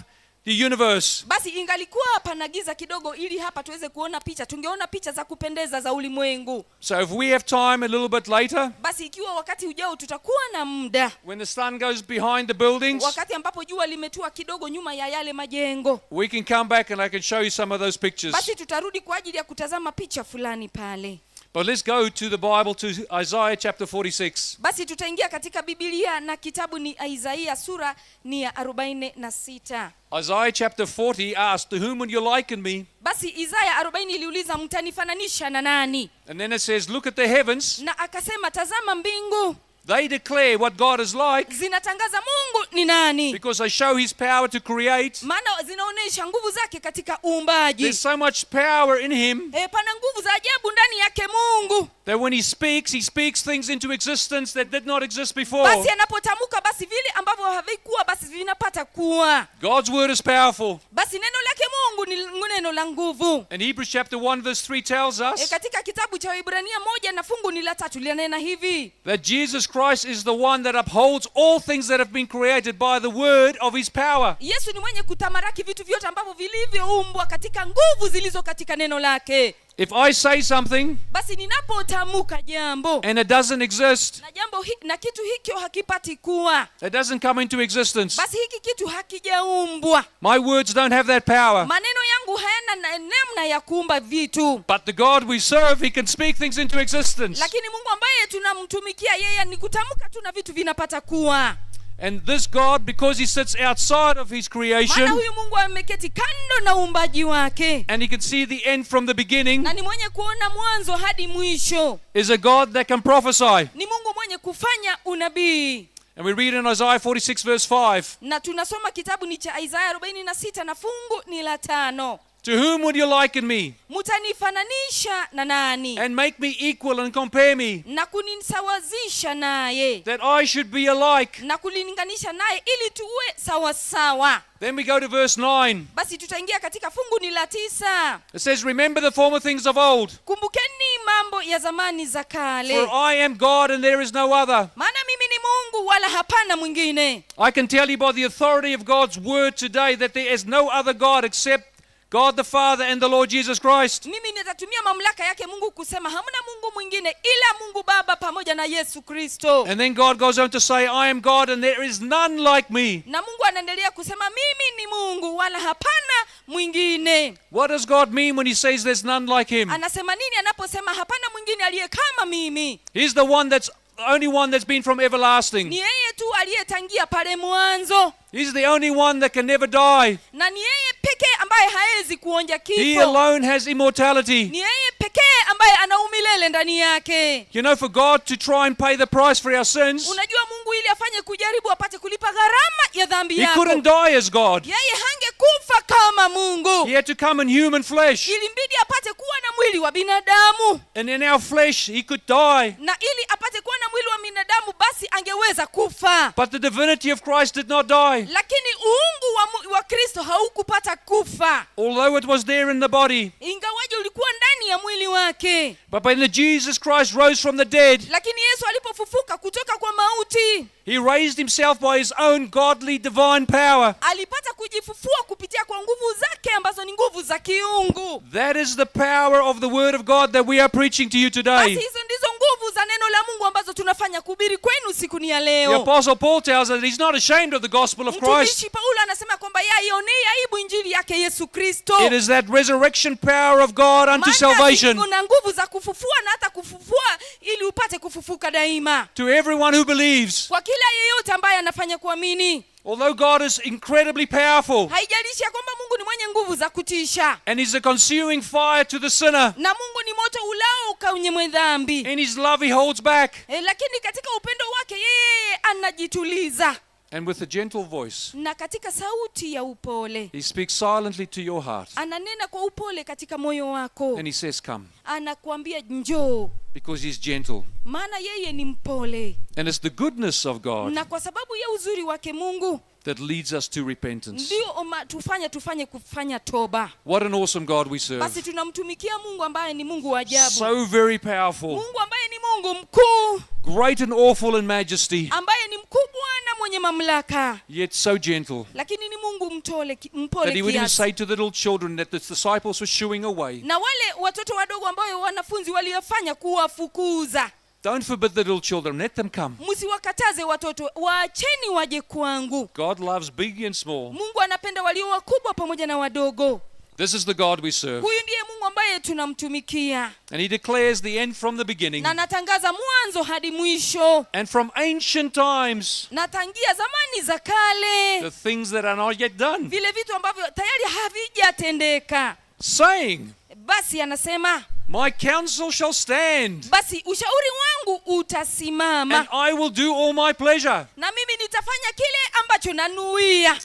the universe. Basi ingalikuwa pana giza kidogo ili hapa tuweze kuona picha, tungeona picha za kupendeza za ulimwengu. So if we have time a little bit later, Basi ikiwa wakati ujao tutakuwa na muda, when the sun goes behind the buildings, wakati ambapo jua limetua kidogo nyuma ya yale majengo, we can come back and I can show you some of those pictures. basi tutarudi kwa ajili ya kutazama picha fulani pale. But let's go to the Bible, to Isaiah chapter 46. Basi tutaingia katika Biblia na kitabu ni Isaia sura ni ya 46. Isaiah chapter 40 asked, to whom would you liken me? Basi Isaya 40 iliuliza, mtanifananisha na nani? And then it says, look at the heavens. Na akasema, tazama mbingu They declare what God is like. Zinatangaza Mungu ni nani. Because they show his power to create. Maana zinaonesha nguvu zake katika uumbaji. There's so much power in him. Pana nguvu za ajabu ndani yake Mungu. That when he speaks things into existence that did not exist before. Basi anapotamka, basi vile ambavyo havikuwa basi vinapata kuwa. God's word is powerful. Basi neno lake Mungu ni neno la nguvu. And Hebrews chapter 1 verse 3 tells us Katika kitabu cha Waebrania 1 na fungu ni la 3 linanena hivi that Jesus Christ is the one that upholds all things that have been created by the word of his power. Yesu ni mwenye kutamaraki vitu vyote ambavyo vilivyoumbwa katika nguvu zilizo katika neno lake. If I say something Basi ninapotamka jambo and it doesn't exist, na jambo na kitu hikyo hakipati kuwa, it doesn't come into existence. basi hiki kitu hakijaumbwa. My words don't have that power. Maneno yangu hayana namna ya kuumba vitu. But the God we serve, he can speak things into existence. Lakini Mungu ambaye tunamtumikia yeye ni kutamka tu na vitu vinapata kuwa. And this God, because he sits outside of his Maana creation huyu Mungu ameketi kando na uumbaji wake and he can see the end from the beginning, na ni mwenye kuona mwanzo hadi mwisho. is a God that can prophesy. Ni Mungu mwenye kufanya unabii. And we read in Isaiah 46, verse 5. Na tunasoma kitabu ni cha Isaya 46 na fungu ni la 5. To whom would you liken me Mtanifananisha na nani and make me equal and compare me, na kunisawazisha naye that I should be alike? na kulinganisha naye ili tuwe sawasawa. Then we go to verse 9. Basi tutaingia katika fungu ni la 9. It says, Remember the former things of old, Kumbukeni mambo ya zamani za kale, for I am God and there is no other. maana mimi ni Mungu wala hapana mwingine. I can tell you by the authority of God's word today that there is no other God except God the Father and the Lord Jesus Christ. Mimi nitatumia mamlaka yake Mungu kusema hamna Mungu mwingine ila Mungu Baba pamoja na Yesu Kristo. And then God goes on to say, I am God and there is none like me. Na Mungu anaendelea kusema mimi ni Mungu wala hapana mwingine. What does God mean when he says there's none like him? Anasema nini anaposema hapana mwingine aliye kama mimi? He's the one that's the only one that's been from everlasting. Ni yeye tu aliyetangia pale mwanzo, He's the only one that can never die. na ni yeye pekee ambaye haezi kuonja He kifo. alone has immortality. Ni yeye pekee ambaye ana umilele ndani yake. You know, for God to try and pay the price for our sins, Unajua Mungu ili afanye kujaribu apate kulipa gharama ya dhambi he yako, couldn't die as God. yeye hangekufa kama Mungu. He had to come in human flesh. Ilimbidi apate kuwa na mwili wa binadamu, And in our flesh, he could die. na ili apate kuwa na mwili wa binadamu basi angeweza kufa. But the divinity of Christ did not die, Lakini uungu wa Kristo haukupata kufa, although it was there in the body. ingawaje ulikuwa ndani ya mwili wake. But when the Jesus Christ rose from the dead, Lakini Yesu alipofufuka kutoka kwa mauti, he raised himself by his own godly divine power. alipata kujifufua kupitia kwa nguvu zake ambazo ni nguvu za kiungu. That is the power of the word of God that we are preaching to you Basi today. hizo ndizo nguvu za neno la Mungu ambazo tunafanya kuhubiri kwenu siku ni ya The leo. Apostle Paul tells us that he's not ashamed of the gospel of Christ. Mtumishi Paulo anasema kwamba yeye haionei aibu injili yake Yesu Kristo. It is that resurrection power of God unto Maana salvation kuna nguvu za kufufua na hata kufufua ili upate kufufuka daima to everyone who believes. kwa kila yeyote ambaye anafanya kuamini. Although God is incredibly powerful Haijalishi ya kwamba Mungu ni mwenye nguvu za kutisha and he's a consuming fire to the sinner, na Mungu ni moto ulao ukaunyemwe dhambi, in his love he holds back. Lakini katika upendo wake yeye anajituliza, And with a gentle voice, na katika sauti ya upole he speaks silently to your heart. ananena kwa upole katika moyo wako, And he says, Come, anakuambia njoo, because he's gentle. maana yeye ni mpole. And it's the goodness of God Na kwa sababu ya uzuri wake Mungu that leads us to repentance. ndio tufanye kufanya toba. What an awesome God we serve. Basi tunamtumikia Mungu ambaye ni Mungu wa ajabu, So very powerful, Mungu ambaye ni Mungu mkuu, great and awful in majesty, ambaye ni mkubwa na mwenye mamlaka, yet so gentle. lakini ni Mungu mpole That he would even kiasi. say to the little children that the disciples were shooing away, Na wale watoto wadogo ambao wanafunzi waliofanya kuwafukuza, don't forbid the little children, let them come. msiwakataze watoto, waacheni waje kwangu. God loves big and small. Mungu anapenda walio wakubwa pamoja na wadogo. This is the God we serve. Huyu ndiye Mungu ambaye tunamtumikia, And he declares the end from the beginning. na anatangaza mwanzo hadi mwisho, And from ancient times, na tangia zamani za kale the things that are not yet done. vile vitu ambavyo tayari havijatendeka. Saying, Basi anasema, My counsel shall stand, basi ushauri wangu utasimama, and I will do all my pleasure. na mimi nitafanya kile ambacho nanuia.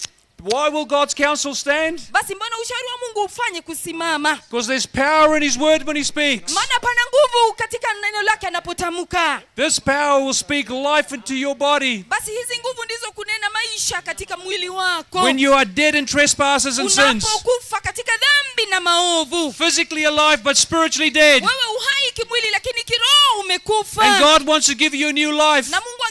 Why will God's counsel stand? Basi mbona ushauri wa Mungu ufanye kusimama? Because there's power in his word when he speaks. Maana pana nguvu katika neno lake anapotamka. This power will speak life into your body. Basi hizi nguvu ndizo kunena maisha katika mwili wako. When you are dead in trespasses and sins, Unapokufa katika dhambi na maovu, physically alive but spiritually dead. wewe uhai kimwili lakini kiroho umekufa. And God wants to give you a new life. Na Mungu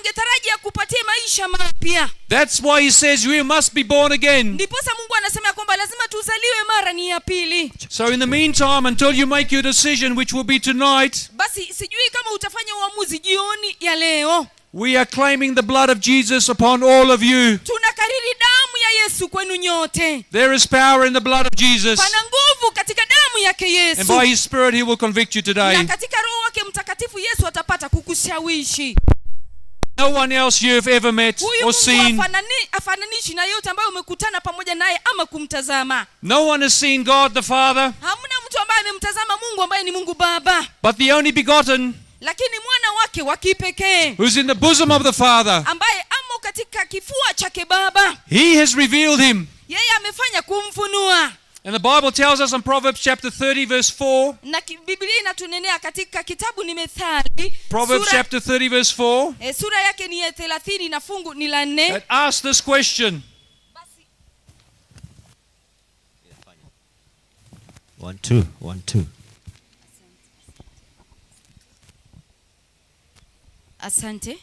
akupatie maisha mapya. That's why he says we must be born again. Ndiposa Mungu anasema ya kwamba lazima tuzaliwe mara ni ya pili. So, in the meantime, until you make your decision, which will be tonight, Basi sijui kama utafanya uamuzi jioni ya leo. we are claiming the blood of Jesus upon all of you. Tunakariri damu ya Yesu kwenu nyote. There is power in the blood of Jesus. Pana nguvu katika damu yake And Yesu, by his Spirit, he will convict you today. na katika Roho wake Mtakatifu Yesu atapata kukushawishi. No one else you've ever met Huyu or Mungu seen. afananishi na yote ambayo umekutana pamoja naye ama kumtazama. No one has seen God the Father, Hamna mtu ambaye amemtazama Mungu ambaye ni Mungu Baba, but the only begotten, lakini mwana wake wa kipekee who's in the bosom of the Father, ambaye amo katika kifua chake Baba, he has revealed him. Yeye amefanya kumfunua. And the Bible tells us in Proverbs chapter 30, verse 4. Na Biblia inatunenea katika kitabu ni Methali Proverbs sura, chapter 30, verse 4. sura yake ni ya 30 na fungu ni la 4. It asks this question. 1 2 1 2. Asante.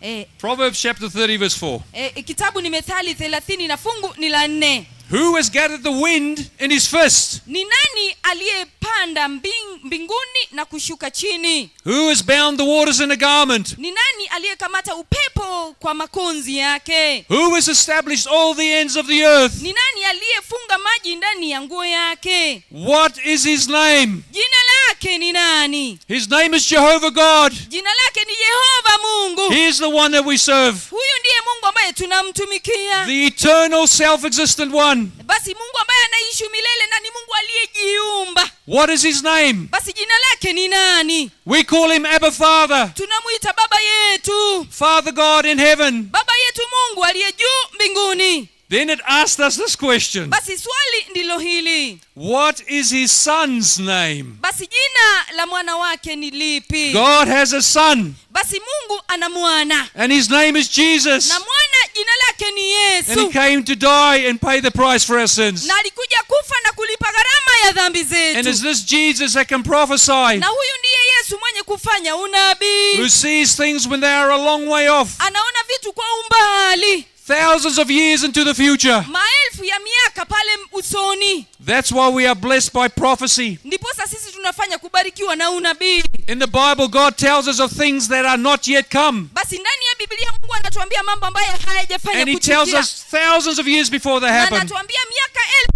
Okay. Proverbs chapter 30, verse 4. Kitabu ni Methali 30 na fungu ni la 4. Who has gathered the wind in his fist? Ni nani aliyepanda mbinguni na kushuka chini? Who has bound the waters in a garment? Ni nani aliyekamata upepo kwa makonzi yake? Who has established all the ends of the earth? Ni nani aliyefunga maji ndani ya nguo yake? What is his name? Jina lake ni nani? His name is Jehovah God. Jina lake ni Yehova Mungu. He is the one that we serve. Huyu ndiye Mungu ambaye tunamtumikia. The eternal, self-existent one. Basi Mungu ambaye anaishi milele na ni Mungu aliyejiumba. What is his name? Basi jina lake ni nani? We call him Abba Father. Tunamuita Baba yetu. Father God in heaven. Baba yetu Mungu aliye juu mbinguni. Then it asked us this question. Basi swali ndilo hili. What is his son's name? Basi jina la mwana wake ni lipi? God has a son. Basi Mungu ana mwana. And his name is Jesus. Na mwana jina lake ni Yesu. And he came to die and pay the price for our sins. Na alikuja kufa na kulipa gharama ya dhambi zetu. And is this Jesus that can prophesy? Na huyu ndiye Yesu mwenye kufanya unabii. Who sees things when they are a long way off. Anaona vitu kwa umbali. Thousands of years into the future. Maelfu ya miaka pale usoni. That's why we are blessed by prophecy. Ndiposa sisi tunafanya kubarikiwa na unabii. In the Bible, God tells us of things that are not yet come. Basi ndani ya Biblia Mungu anatuambia mambo ambayo hayajafanya And he tells kutukia. us thousands of years before they happen. Na anatuambia miaka elfu.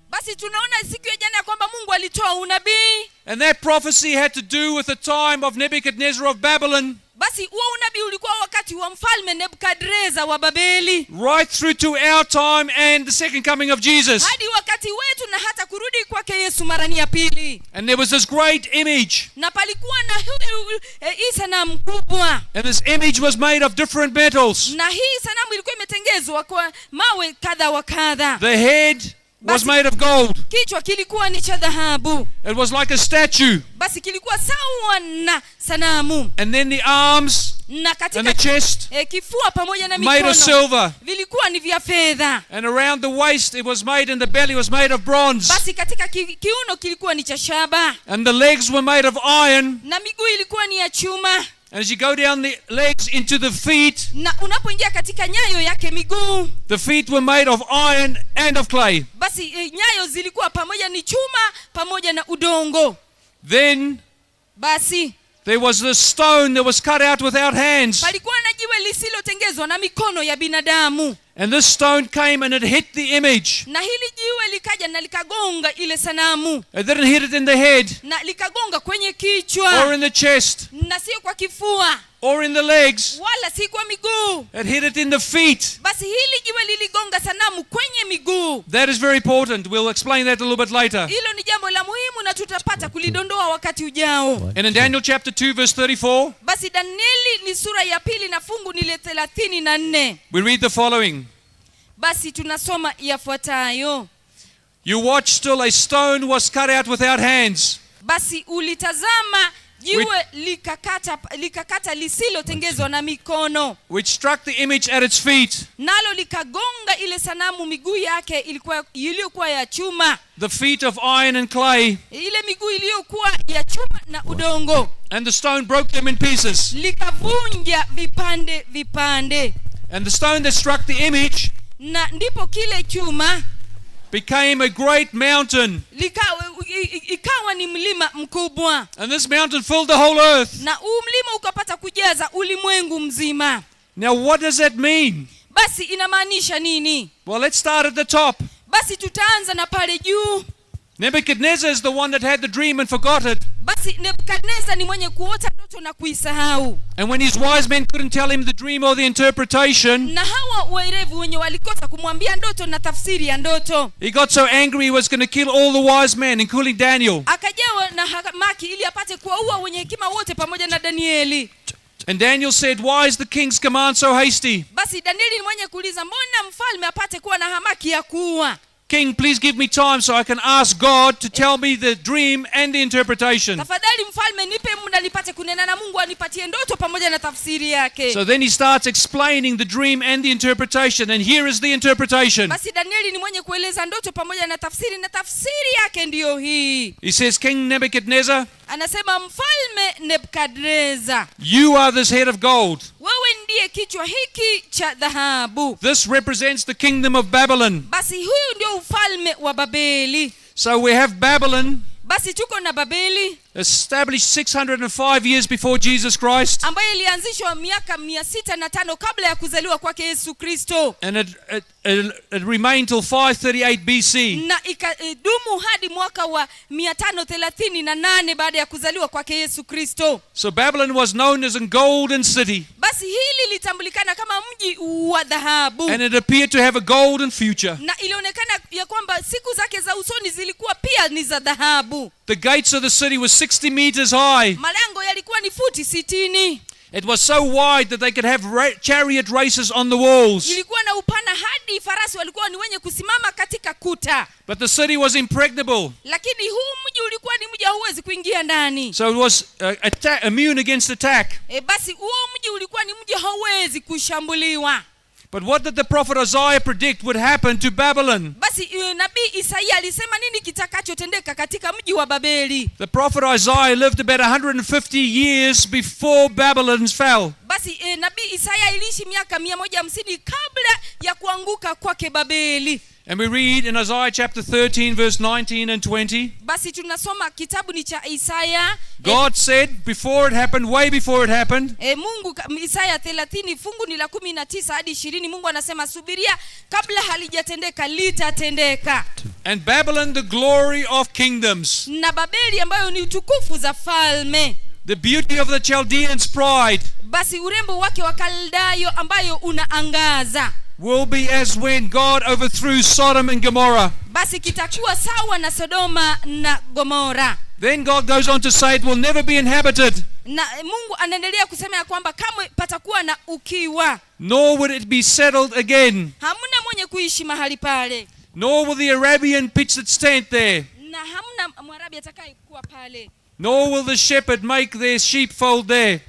Basi tunaona siku ya jana kwamba Mungu alitoa unabii. And that prophecy had to do with the time of Nebuchadnezzar of Babylon. Basi huo unabii ulikuwa wakati wa mfalme Nebukadreza wa Babeli. Right through to our time and the second coming of Jesus. Hadi wakati wetu na hata kurudi kwake Yesu mara ya pili. And there was this great image. Na palikuwa na hii sanamu kubwa. And this image was made of different metals. Na hii sanamu ilikuwa imetengezwa kwa mawe kadha wa kadha. The head was made of gold. Kichwa kilikuwa ni cha dhahabu. It was like a statue. Basi kilikuwa sawa na sanamu. And then the arms na katika and the chest kifua pamoja na mikono made of silver. Vilikuwa ni vya fedha. And around the waist it was made and the belly was made of bronze. Basi katika kiuno kilikuwa ni cha shaba. And the legs were made of iron. Na miguu ilikuwa ni ya chuma. And as you go down the legs into the feet, na unapoingia katika nyayo yake miguu, the feet were made of iron and of clay. Basi nyayo zilikuwa pamoja ni chuma pamoja na udongo. Then basi there was this stone that was cut out without hands. Palikuwa na jiwe lisilotengezwa na mikono ya binadamu. And this stone came and it hit the image. Na hili jiwe likaja na likagonga ile sanamu. It didn't hit it in the head. Na likagonga kwenye kichwa. Or in the chest. Na sio kwa kifua. Or in the legs. Wala si kwa miguu. It hit it in the feet. Basi hili jiwe liligonga sanamu kwenye miguu. That is very important. We'll explain that a little bit later. Hilo ni jambo la muhimu na tutapata kulidondoa wakati ujao. And in Daniel chapter 2 verse 34. Basi Danieli ni sura ya pili na fungu ni la 34. We read the following. Basi tunasoma yafuatayo. You watched till a stone was cut out without hands. Basi ulitazama Jiwe likakata lisilotengezwa na mikono, which struck the image at its feet. Nalo likagonga ile sanamu miguu yake ilikuwa iliyokuwa ya chuma, The feet of iron and clay, ile miguu iliyokuwa ya chuma na udongo, and the stone broke them in pieces. Likavunja vipande vipande. And the stone that struck the image Na ndipo kile chuma became a great mountain. Ikawa ni mlima mkubwa. And this mountain filled the whole earth. Na huu mlima ukapata kujaza ulimwengu mzima. Now, what does that mean? Basi inamaanisha nini? Well, let's start at the top. Basi tutaanza na pale juu. Nebuchadnezzar is the one that had the dream and forgot it. Basi Nebukadneza ni mwenye kuota ndoto na kuisahau. And when his wise men couldn't tell him the dream or the interpretation, Na hawa werevu wenye walikosa kumwambia ndoto na tafsiri ya ndoto, he got so angry he was going to kill all the wise men, including Daniel. Akajawa na hamaki ili apate kuwaua wenye hekima wote pamoja na Danieli. And Daniel said, "Why is the king's command so hasty?" Basi Danieli ni mwenye kuuliza, mbona mfalme apate kuwa na hamaki ya kuua? "King, please give me time so I can ask God to tell me the dream and the interpretation." Tafadhali mfalme, nipe muda nipate kunena na Mungu anipatie ndoto pamoja na tafsiri yake. So then he starts explaining the dream and the interpretation. And here is the interpretation. Basi Danieli ni mwenye kueleza ndoto pamoja na tafsiri, na tafsiri yake ndiyo hii. He says, "King Nebuchadnezzar, Anasema, mfalme Nebukadneza, you are this head of gold. Wewe ndiye kichwa hiki cha dhahabu. This represents the kingdom of Babylon." Basi huyu ndio ufalme wa Babeli. So we have Babylon Basi tuko na Babeli established 605 years before Jesus Christ. Ambayo ilianzishwa miaka 605 kabla ya kuzaliwa kwake Yesu Kristo. And it remained till 538 BC. Na ikadumu hadi mwaka wa 538 baada ya kuzaliwa kwake Yesu Kristo. So Babylon was known as a golden city. Basi hili litambulikana kama mji wa dhahabu. And it appeared to have a golden future. Na ilionekana ya kwamba siku zake za usoni zilikuwa pia ni za dhahabu. The gates of the city were 60 meters high. Malango yalikuwa ni futi 60. It was so wide that they could have chariot races on the walls. Ilikuwa na upana hadi farasi walikuwa ni wenye kusimama katika kuta. But the city was impregnable. Lakini huu mji ulikuwa ni mji hauwezi kuingia ndani. So it was immune against attack. Basi huo mji ulikuwa ni mji hauwezi kushambuliwa. But what did the prophet Isaiah predict would happen to Babylon? Basi nabii Isaia alisema nini kitakachotendeka katika mji wa Babeli? The prophet Isaiah lived about 150 years before Babylon fell. Basi nabii Isaia aliishi miaka 150 kabla ya kuanguka kwake Babeli. And we read in Isaiah chapter 13 verse 19 and 20. Basi tunasoma kitabu ni cha Isaya. God said before it happened, way before it happened. Mungu Isaya 30 fungu ni la 19 hadi 20, Mungu anasema subiria kabla halijatendeka litatendeka. And Babylon, the glory of kingdoms. Na Babeli ambayo ni utukufu za falme. The beauty of the Chaldeans' pride. Basi urembo wake wa Kaldayo ambayo unaangaza. Will be as when God overthrew Sodom and Gomorrah. Basi kitakuwa sawa na Sodoma na Gomora. Then God goes on to say it will never be inhabited. Na Mungu anaendelea kusema ya kwamba kamwe patakuwa na ukiwa. Nor would it be settled again. Hamna mwenye kuishi mahali pale. Nor will the Arabian pitch its tent there. Na hamna Mwarabi atakayekuwa pale. Nor will the shepherd make their sheepfold there.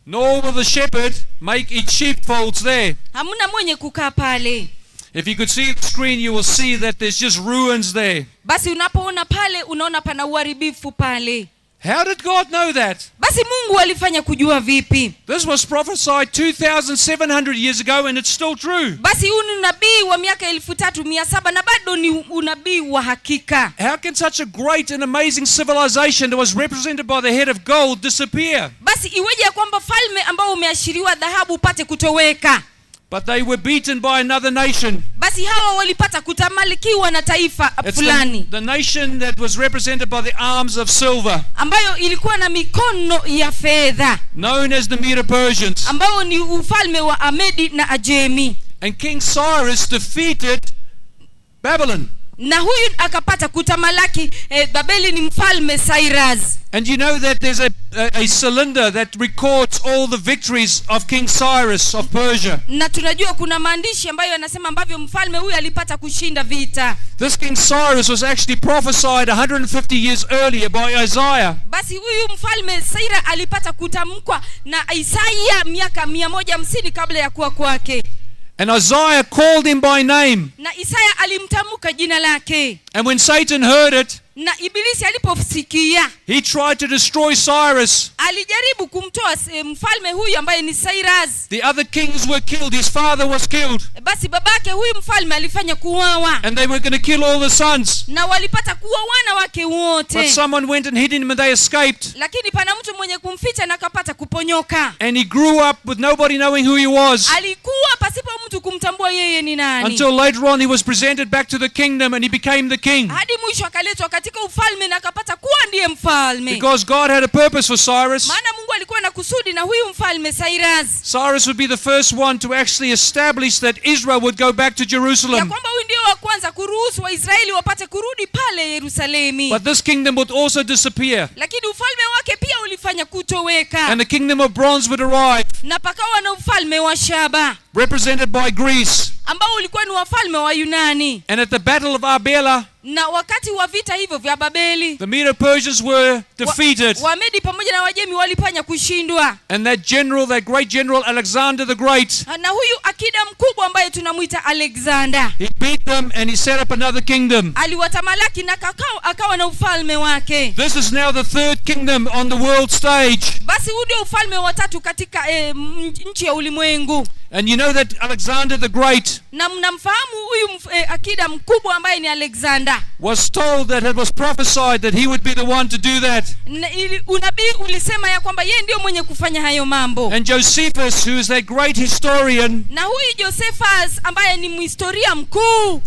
Nor will the shepherd make its sheepfolds there. Hamna mwenye kukaa pale. If you could see the screen, you will see that there's just ruins there. Basi unapoona pale unaona pana uharibifu pale. How did God know that? Basi Mungu alifanya kujua vipi? This was prophesied 2,700 years ago and it's still true. Basi huu ni unabii wa miaka 3700 na bado ni unabii wa hakika. How can such a great and amazing civilization that was represented by the head of gold disappear? Basi iweje ya kwamba falme ambao umeashiriwa dhahabu upate kutoweka? But they were beaten by another nation. Basi hawa walipata kutamalikiwa na taifa It's fulani. the nation that was represented by the arms of silver. Ambayo ilikuwa na mikono ya fedha. Known as the Medo-Persians. Ambao ni ufalme wa Amedi na Ajemi. And King Cyrus defeated Babylon. Na huyu akapata kutamalaki Babeli ni mfalme Cyrus. And you know that there's a cylinder that records all the victories of King Cyrus of Persia. Na tunajua kuna maandishi ambayo yanasema ambavyo mfalme huyu alipata kushinda vita. This King Cyrus was actually prophesied 150 years earlier by Isaiah. Basi huyu mfalme Cyrus alipata kutamkwa na Isaya miaka 150 kabla ya kuwa kwake. And Isaiah called him by name. Na Isaya alimtamka jina lake. And when Satan heard it, Na ibilisi aliposikia, he tried to destroy Cyrus. alijaribu kumtoa mfalme huyu ambaye ni Cyrus. The other kings were killed. His father was killed. Basi babake huyu mfalme alifanya kuuawa. And they were going to kill all the sons. Na walipata kuua wana wake wote. But someone went and hid him and they escaped. Lakini pana mtu mwenye kumficha na akapata kuponyoka. And he grew up with nobody knowing who he was. Alikuwa pasipo mtu kumtambua yeye ni nani. Until later on he was presented back to the kingdom and he became the king. Hadi mwisho akaletwa katika ufalme na akapata kuwa ndiye mfalme. Because God had a purpose for Cyrus. Maana Mungu alikuwa na kusudi na huyu mfalme Cyrus. Cyrus would be the first one to actually establish that Israel would go back to Ya Jerusalem. kwamba huyu ndio wa kwanza kuruhusu Waisraeli wapate kurudi pale Yerusalemu. But this kingdom would also disappear. Lakini ufalme wake pia ulifanya kutoweka. And the kingdom of bronze would arrive. Na pakawa na ufalme wa shaba, Represented by Greece. ambao ulikuwa ni wafalme wa Yunani. And at the battle of Arbela, Na wakati wa vita hivyo vya Babeli, the Medo-Persians were defeated. Wamedi pamoja na Wajemi walifanya kushindwa. And that general, that great general Alexander the Great, Na huyu akida mkubwa ambaye tunamuita Alexander, he beat them and he set up another kingdom. aliwatamalaki na akawa na ufalme wake. This is now the third kingdom on the world stage. Basi huu ndio ufalme wa tatu katika nchi ya ulimwengu. And you know that Alexander the Great Na mnamfahamu huyu akida mkubwa ambaye ni Alexander. was told that it was prophesied that he would be the one to do that. Unabii ulisema ya kwamba yeye ndio mwenye kufanya hayo mambo. And Josephus, who is that great historian, Na huyu Josephus ambaye ni mhistoria mkuu,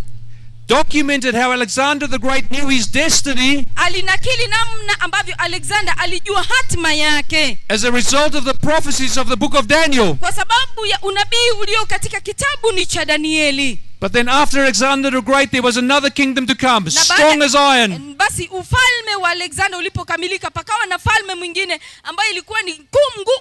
documented how Alexander the Great knew his destiny alinakili namna ambavyo Alexander alijua hatima yake as a result of the prophecies of the book of Daniel. kwa sababu ya unabii ulio katika kitabu ni cha Danieli. But then after Alexander the Great, there was another kingdom to come, strong as iron. Basi ufalme wa Alexander ulipokamilika, pakawa na falme mwingine ambayo ilikuwa ni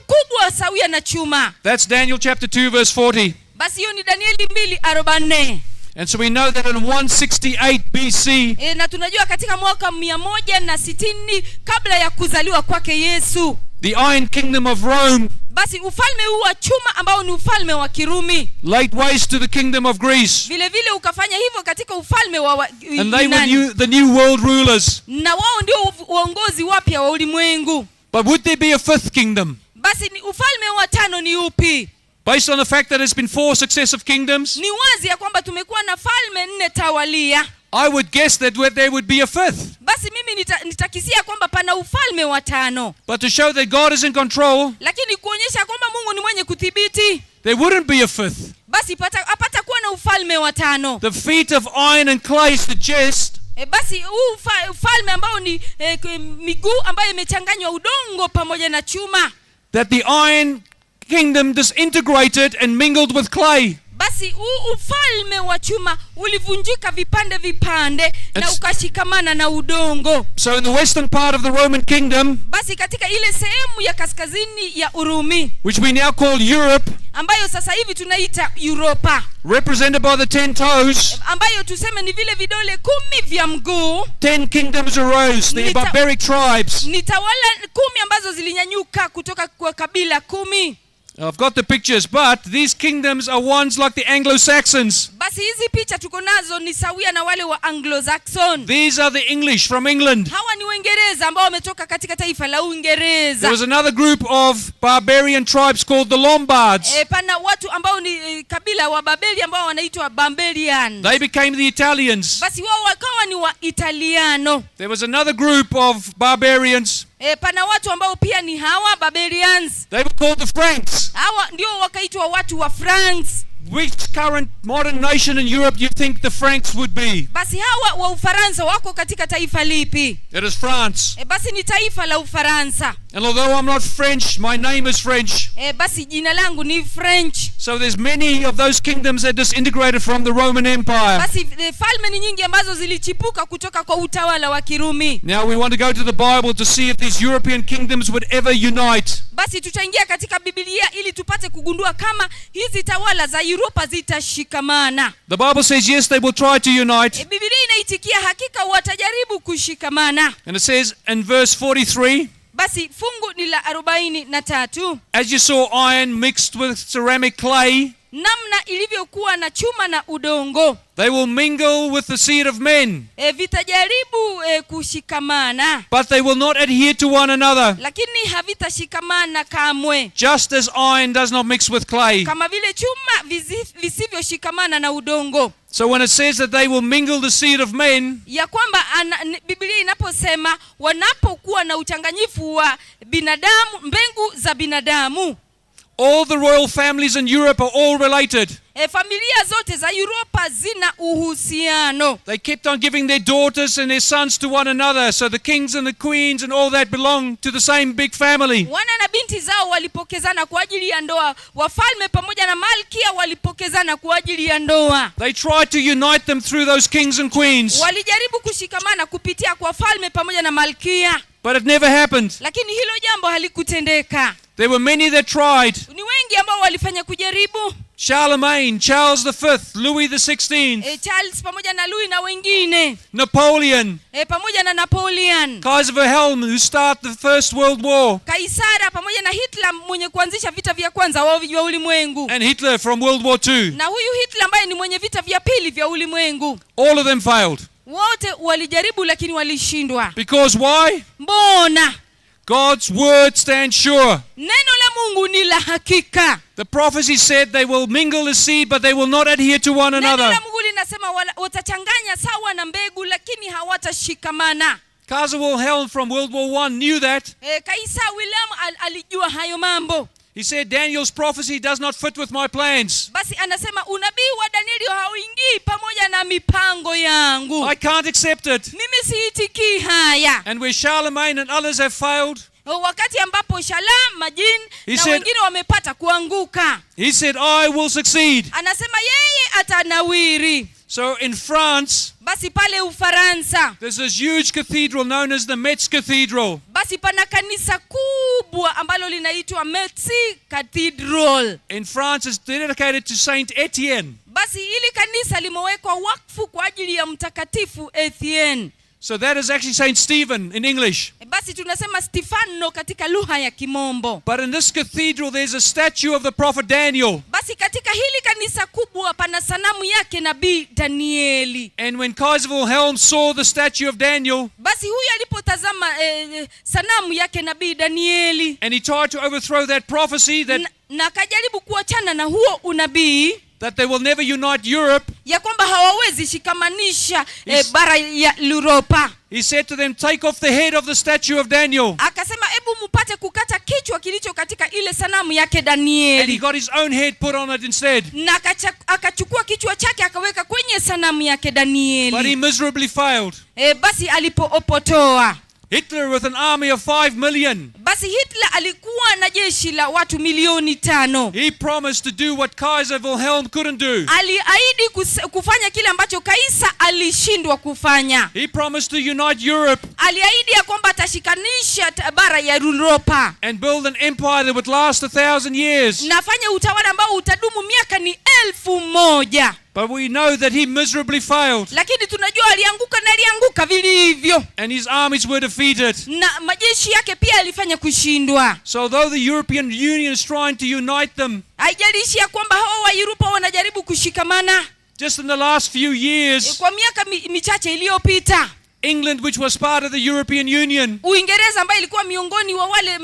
kubwa sawia na chuma. That's Daniel chapter 2 verse 40. Basi hiyo ni Danieli 2:44. And so we know that in 168 BC, Na tunajua katika mwaka 160 kabla ya kuzaliwa kwake Yesu, the Iron Kingdom of Rome basi ufalme huu wa chuma ambao ni ufalme wa Kirumi laid waste to the kingdom of Greece. vile vile ukafanya hivyo katika ufalme wa And they were Yunani. the new world rulers. Na wao ndio uongozi wapya wa ulimwengu. But would there be a fifth kingdom? Basi ni ufalme wa tano ni upi? Based on the fact that it's been 4 successive kingdoms, Ni wazi ya kwamba tumekuwa na falme 4 tawalia. I would guess that there would be a fifth. Basi mimi nitakisia kwamba pana ufalme wa tano. But to show that God is in control, lakini kuonyesha kwamba Mungu ni mwenye kudhibiti, there wouldn't be a fifth. basi hapata kuwa na ufalme wa tano. The feet of iron and clay suggest Basi huu ufalme ambao ni miguu ambayo imechanganywa udongo pamoja na chuma, that the iron kingdom disintegrated and mingled with clay. Basi huu ufalme wa chuma ulivunjika vipande vipande na ukashikamana na udongo. So in the western part of the Roman kingdom, basi katika ile sehemu ya kaskazini ya Urumi, which we now call Europe, ambayo sasa hivi tunaita Europa, represented by the 10 toes, ambayo tuseme ni vile vidole 10 vya mguu, 10 kingdoms arose, the barbaric tribes. Ni tawala 10 ambazo zilinyanyuka kutoka kwa kabila 10. I've got the pictures, but these kingdoms are ones like the Anglo-Saxons. Basi hizi picha tuko nazo ni sawia na wale wa Anglo-Saxon. These are the English from England. Hawa ni Waingereza ambao wametoka katika taifa la Uingereza. There was another group of barbarian tribes called the Lombards. Pana watu ambao ni kabila wa Babeli ambao wanaitwa Barbarian. They became the Italians. Basi wao wakawa ni wa Italiano. There was another group of barbarians. Pana watu ambao pia ni hawa Barbarians. They were called the Franks. Hawa ndio wakaitwa watu wa Franks. Which current modern nation in Europe do you think the Franks would be? Basi hawa wa Ufaransa wako katika taifa lipi? It is France. Basi ni taifa la Ufaransa. And although I'm not French, my name is French. Basi jina langu ni French. So there's many of those kingdoms that disintegrated from the Roman Empire. Basi falme ni nyingi ambazo zilichipuka kutoka kwa utawala wa Kirumi. Now we want to go to the Bible to see if these European kingdoms would ever unite. Basi tutaingia katika Biblia ili tupate kugundua kama hizi tawala za Europa zitashikamana. The Bible says, yes, they will try to unite. Biblia inaitikia hakika watajaribu kushikamana. And it says in verse 43, Basi fungu ni la 43. as you saw iron mixed with ceramic clay, Namna ilivyokuwa na chuma na udongo, they will mingle with the seed of men, vitajaribu kushikamana, but they will not adhere to one another, lakini havitashikamana kamwe, just as iron does not mix with clay. kama vile chuma visivyoshikamana na udongo. So when it says that they will mingle the seed of men, Ya kwamba Biblia inaposema wanapokuwa na uchanganyifu wa binadamu, mbegu za binadamu, all the royal families in Europe are all related. Familia zote za Europa zina uhusiano. They kept on giving their daughters and their sons to one another, so the kings and the queens and all that belong to the same big family. Wana na binti zao walipokezana kwa ajili ya ndoa. Wafalme pamoja na malkia walipokezana kwa ajili ya ndoa. They tried to unite them through those kings and queens, Walijaribu kushikamana kupitia kwa falme pamoja na malkia, but it never happened. lakini hilo jambo halikutendeka. There were many that tried. Ni wengi ambao walifanya kujaribu. Charlemagne, Charles V, Louis XVI, Charles pamoja na Louis na wengine, Napoleon, pamoja na Napoleon, Kaiser Wilhelm, who started the First World War, Kaisara pamoja na Hitler mwenye kuanzisha vita vya kwanza wa ulimwengu, and Hitler from World War II. na huyu Hitler ambaye ni mwenye vita vya pili vya ulimwengu. All of them failed. Wote walijaribu lakini walishindwa. Because why? Mbona? God's word stands sure. Neno la Mungu ni la hakika. The prophecy said they will mingle the seed, but they will not adhere to one Neno another. la Mungu linasema watachanganya sawa na mbegu lakini hawatashikamana. Kaiser Wilhelm from World War I knew that. Kaisa Wilhelm alijua hayo mambo. He said Daniel's prophecy does not fit with my plans. Basi anasema unabii wa Danieli hauingii pamoja na mipango yangu. I can't accept it. Mimi siitikii haya. And where Charlemagne and others have failed, Wakati ambapo Shalam, Majin He na said, wengine wamepata kuanguka, he said, I will succeed. anasema yeye atanawiri. So in France, basi pale Ufaransa, there's this huge cathedral known as the Metz Cathedral. Basi pana kanisa kubwa ambalo linaitwa Metz Cathedral. In France, it's dedicated to Saint Etienne. Basi hili kanisa limewekwa wakfu kwa ajili ya mtakatifu Etienne. So that is actually Saint Stephen in English. Basi tunasema Stefano katika lugha ya Kimombo. But in this cathedral there's a statue of the prophet Daniel. Basi katika hili kanisa kubwa pana sanamu yake nabii Danieli. And when Kaiser Wilhelm saw the statue of Daniel, basi huyu alipotazama sanamu yake nabii Danieli, and he tried to overthrow that prophecy that na akajaribu kuachana na huo unabii that they will never unite Europe, ya kwamba hawawezi shikamanisha bara ya Europa. He said to them, take off the head of the statue of Daniel. Akasema hebu mupate kukata kichwa kilicho katika ile sanamu yake Danieli. And he got his own head put on it instead. Na akachukua kichwa chake akaweka kwenye sanamu yake Danieli. But he miserably failed. Basi alipoopotoa. Hitler with an army of 5 million. Basi Hitler alikuwa na jeshi la watu milioni 5. He promised to do what Kaiser Wilhelm couldn't do. Aliahidi kufanya kile ambacho Kaisa alishindwa kufanya. He promised to unite Europe. Aliahidi ya kwamba atashikanisha bara ya Europa. And build an empire that would last 1,000 years. Na afanye utawala ambao utadumu miaka ni 1,000. But we know that he miserably failed. Lakini tunajua alianguka na alianguka vilivyo. And his armies were defeated. Na majeshi yake pia alifanya kushindwa. So though the European Union is trying to unite them, haijalishi ya kwamba hao wa Europa wanajaribu kushikamana. Just in the last few years, kwa miaka michache iliyopita, England, which was part of the European Union, Uingereza ambayo ilikuwa miongoni wa wale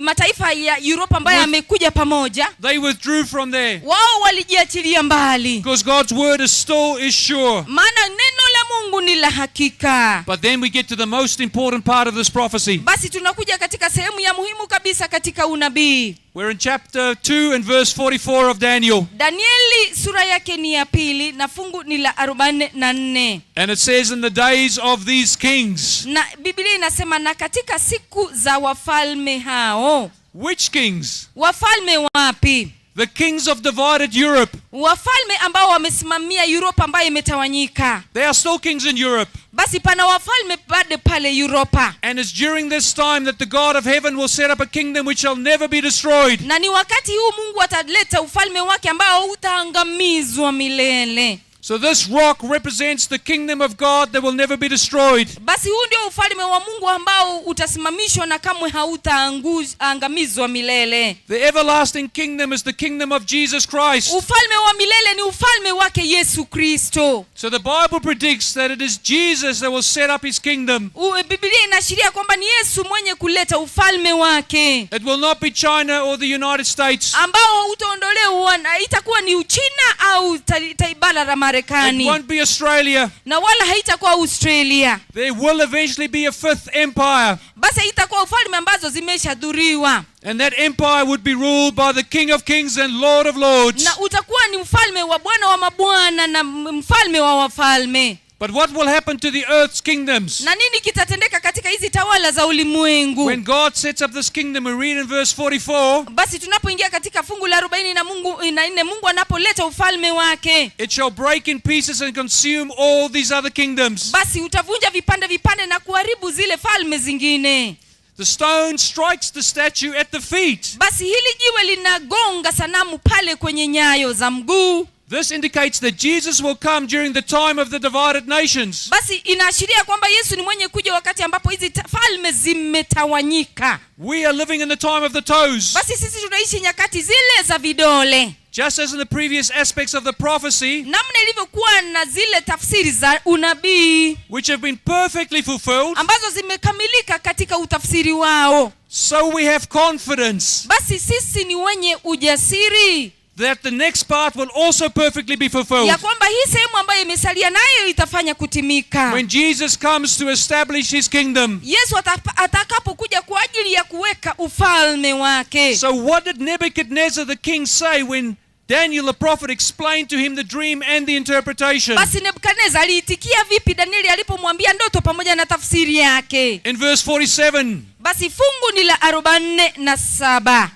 mataifa ya Europa ambayo yamekuja pamoja, they withdrew from there. Wao walijiachilia mbali. Because God's word is still is sure. Maana neno la Mungu ni la hakika. But then we get to the most important part of this prophecy. Basi tunakuja katika sehemu ya muhimu kabisa katika unabii. We're in chapter 2 and verse 44 of Daniel. Danieli sura yake ni ya pili na fungu ni la 44. And it says, "In the days of these kings." Na Biblia inasema, na katika siku za wafalme hao. Which kings? Wafalme wapi? The kings of divided Europe. Wafalme ambao wamesimamia Europa ambayo imetawanyika. There are still kings in Europe. Basi pana wafalme bado pale Europa. And it's during this time that the God of heaven will set up a kingdom which shall never be destroyed. Na ni wakati huu Mungu ataleta ufalme wake ambao utaangamizwa milele. So this rock represents the kingdom of God that will never be destroyed. Basi huu ndio ufalme wa Mungu ambao utasimamishwa na kamwe hautaangamizwa milele. The everlasting kingdom is the kingdom of Jesus Christ. Ufalme wa milele ni ufalme wake Yesu Kristo. So the Bible predicts that it is Jesus that will set up his kingdom. Biblia inaashiria kwamba ni Yesu mwenye kuleta ufalme wake. It will not be China or the United States. Ambao utaondolewa na itakuwa ni Uchina au taibala la It Marekani. won't be Australia. Na wala haitakuwa Australia. There will eventually be a fifth empire. Basi itakuwa ufalme ambazo zimeshadhuriwa. And that empire would be ruled by the King of Kings and Lord of Lords. Na utakuwa ni mfalme wa Bwana wa mabwana na mfalme wa wafalme. But what will happen to the earth's kingdoms? Na nini kitatendeka katika hizi tawala za ulimwengu? When God sets up this kingdom, we read in verse 44. Basi tunapoingia katika fungu la arobaini na Mungu na nne, Mungu anapoleta ufalme wake, it shall break in pieces and consume all these other kingdoms. Basi utavunja vipande vipande na kuharibu zile falme zingine. The stone strikes the statue at the feet. Basi hili jiwe linagonga sanamu pale kwenye nyayo za mguu. This indicates that Jesus will come during the time of the divided nations. Basi inaashiria kwamba Yesu ni mwenye kuja wakati ambapo hizi falme zimetawanyika. We are living in the time of the toes. Basi sisi tunaishi nyakati zile za vidole. Just as in the previous aspects of the prophecy, namna ilivyokuwa na zile tafsiri za unabii, which have been perfectly fulfilled, ambazo zimekamilika katika utafsiri wao, so we have confidence basi sisi ni wenye ujasiri that the next part will also perfectly be fulfilled. ya kwamba hii sehemu ambayo imesalia nayo itafanya kutimika. When Jesus comes to establish his kingdom. Yesu atakapokuja kwa ajili ya kuweka ufalme wake. So what did Nebuchadnezzar the king say when Daniel the prophet explained to him the dream and the interpretation? Basi Nebukadnezar aliitikia vipi Danieli alipomwambia ndoto pamoja na tafsiri yake? In verse 47. Basi fungu ni la 47.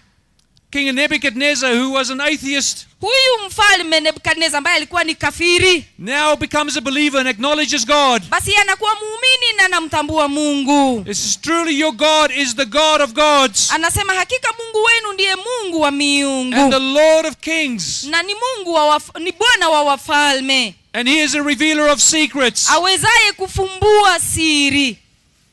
King Nebuchadnezzar, who was an atheist, huyu mfalme Nebukadnezar ambaye alikuwa ni kafiri, now becomes a believer and acknowledges God. Basi yeye anakuwa muumini na anamtambua Mungu. This is truly your God is the God of gods. Anasema hakika Mungu wenu ndiye Mungu wa miungu. And the Lord of kings. Na ni Mungu wa ni Bwana wa wafalme. And he is a revealer of secrets. Awezaye kufumbua siri.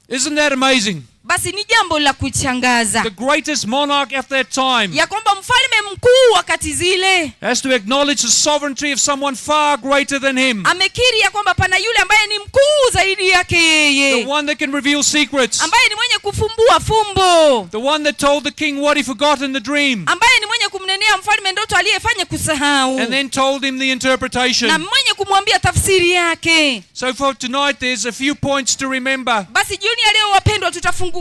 Isn't that amazing? Basi ni jambo la kuchangaza. The greatest monarch at that time ya kwamba mfalme mkuu wakati zile has to acknowledge the sovereignty of someone far greater than him. Amekiri ya kwamba pana yule ambaye ni mkuu zaidi yake yeye. The one that can reveal secrets. Ambaye ni mwenye kufumbua fumbo. The one that told the king what he forgot in the dream. Ambaye ni mwenye kumnenea mfalme ndoto aliyefanya kusahau. And then told him the interpretation. Na mwenye kumwambia tafsiri yake. So for tonight there's a few points to remember. Basi jioni ya leo wapendwa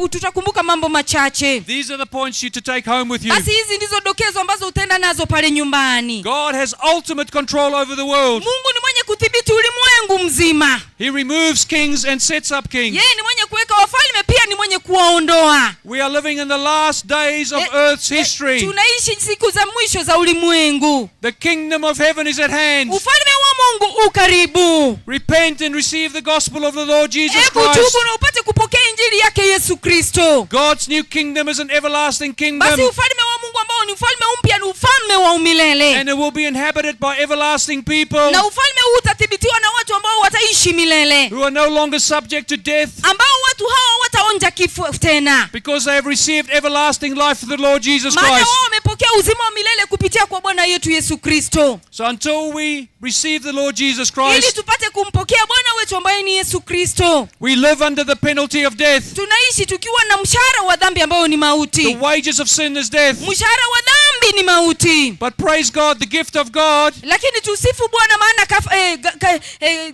tutakumbuka mambo machache. These are the points you to take home with you. Basi hizi ndizo dokezo ambazo utaenda nazo pale nyumbani. God has ultimate control over the world. Mungu ni mwenye kudhibiti ulimwengu mzima. He removes kings and sets up kings. Yeye ni mwenye kuweka wafalme pia ni mwenye kuwaondoa. We are living in the last days of earth's history. Tunaishi siku za mwisho za ulimwengu. The kingdom of heaven is at hand. Ufalme wa Mungu u karibu. Repent and receive the gospel of the Lord Jesus Christ. Tubu na upate kupokea injili yake Yesu Kristo. God's new kingdom is an everlasting kingdom. Basi ufalme wa Mungu ambao ni ufalme mpya ni ufalme wa umilele. And it will be inhabited by everlasting people. Na ufalme huu utathibitiwa na watu ambao wataishi milele. Who are no longer subject to death. Ambao watu hawa wataonja kifo tena. Because they have received everlasting life through the Lord Jesus Christ. Maana wao wamepokea uzima wa milele kupitia kwa Bwana yetu Yesu Kristo. So until we receive the Lord Jesus Christ, ili tupate kumpokea Bwana wetu ambaye ni Yesu Kristo, we live under the penalty of death. Tunaishi tukiwa na mshahara wa dhambi ambayo ni mauti. The wages of sin is death. Mshahara wa dhambi ni mauti. dhambi. But praise God, the gift of God Lakini tusifu Bwana, maana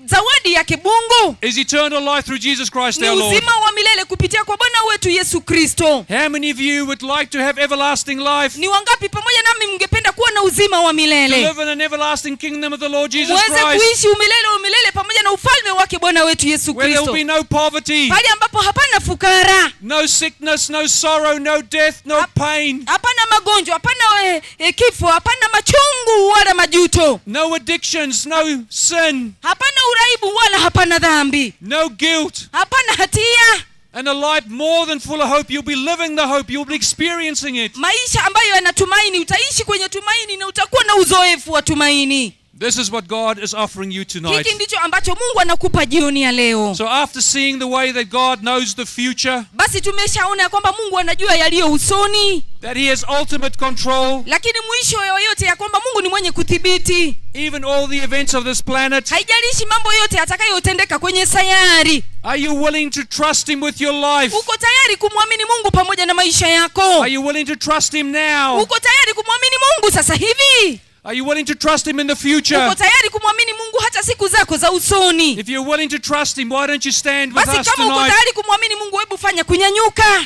zawadi yake Mungu is eternal life through Jesus Christ ni our Lord. uzima wa milele kupitia kwa Bwana wetu Yesu Kristo. How many of you would like to have everlasting life? Ni wangapi pamoja nami mngependa kuwa na uzima wa To milele, live in an everlasting kingdom of the Lord Jesus muweze Christ, kuishi umilele wa milele pamoja na ufalme wake Bwana wetu Yesu where there will Kristo, be no poverty, pale ambapo hapana fukara, no sickness, no sorrow, no death, no pain, hapana magonjwa, hapana kifo, hapana machungu wala majuto, no addictions, no sin, hapana uraibu wala hapana dhambi, no guilt, hapana hatia, and a life more than full of hope. You'll be living the hope, you'll be experiencing it. Maisha ambayo yanatumaini. Utaishi kwenye tumaini na utakuwa na uzoefu wa tumaini. This is what God is offering you tonight. Hiki ndicho ambacho Mungu anakupa jioni ya leo. So after seeing the way that God knows the future, Basi tumeshaona ya kwamba Mungu anajua yaliyo usoni, that He has ultimate control, lakini mwisho yoyote ya kwamba Mungu ni mwenye kudhibiti, even all the events of this planet, haijalishi mambo yote atakayotendeka kwenye sayari. are you willing to trust Him with your life? Uko tayari kumwamini Mungu pamoja na maisha yako? Are you willing to trust Him now? Uko tayari kumwamini Mungu sasa hivi? Are you willing to trust Him in the future? Uko tayari kumwamini Mungu hata siku zako za usoni? If you're willing to trust Him, why don't you stand with Basi us kama uko tonight? tayari kumwamini Mungu, hebu fanya kunyanyuka.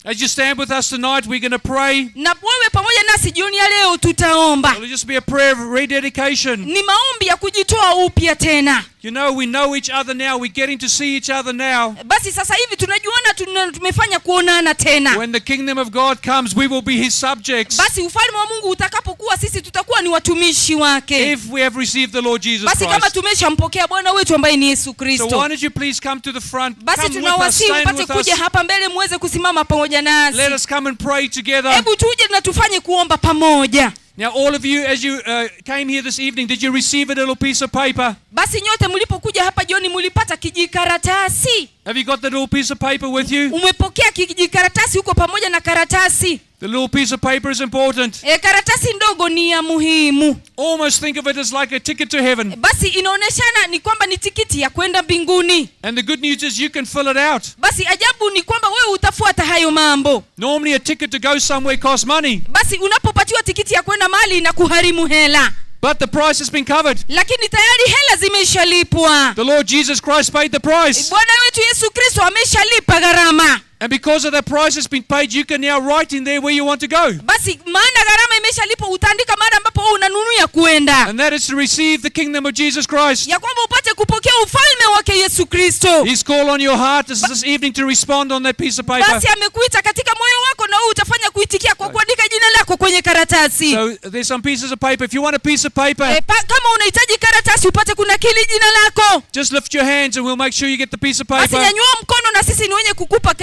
As you stand with us tonight, we're going to pray. Na wewe pamoja nasi jioni ya leo tutaomba. It'll just be a prayer of rededication. Ni maombi ya kujitoa upya tena. You know, we know each other now. We're getting to see each other now. Basi sasa hivi tunajuana, tumefanya kuonana tena. When the kingdom of God comes, we will be His subjects. Basi ufalme wa Mungu utakapokuwa, sisi tutakuwa ni watumishi wake. If we have received the Lord Jesus Basi kama Christ. tumeshampokea Bwana wetu ambaye ni Yesu So Kristo. why don't you please come to the front? Basi Come with us, tunawasihi stand mpate with kuja us. hapa mbele muweze kusimama pamoja nasi. Let us come and pray together. Hebu tuje na tufanye kuomba pamoja. Now, all of you, as you came here this evening, did you receive a little piece of paper? Basi nyote mlipokuja hapa jioni mlipata kijikaratasi. Have you got the little piece of paper with you? Umepokea kijikaratasi huko pamoja na karatasi. The little piece of paper is important. Karatasi ndogo ni ya muhimu. Almost think of it as like a ticket to heaven. Basi inaoneshana ni kwamba ni tikiti ya kwenda mbinguni. And the good news is you can fill it out. Basi ajabu ni kwamba wewe utafuata hayo mambo. Normally a ticket to go somewhere costs money. Basi unapopatiwa tikiti ya kwenda mahali na kuharimu hela. But the price has been covered. Lakini tayari hela zimeshalipwa. The Lord Jesus Christ paid the price. Bwana wetu Yesu Kristo ameshalipa gharama. And because of that price has been paid, you can now write in there where you want to go. Basi maana gharama imeshalipwa, utaandika mahali ambapo wewe unanunia kuenda. And that is to receive the kingdom of Jesus Christ. Ya kwamba upate kupokea ufalme wake Yesu Kristo. His call on your heart is this evening to respond on that piece of paper. Basi amekuita katika moyo wako na wewe utafanya kuitikia kwa kuandika jina lako kwenye karatasi. So there's some pieces of paper. If you want a piece of paper, Kama unahitaji karatasi upate kunakili jina lako. Just lift your hands and we'll make sure you get the piece of Basi paper. nyanyua mkono na sisi ni wenye kukupa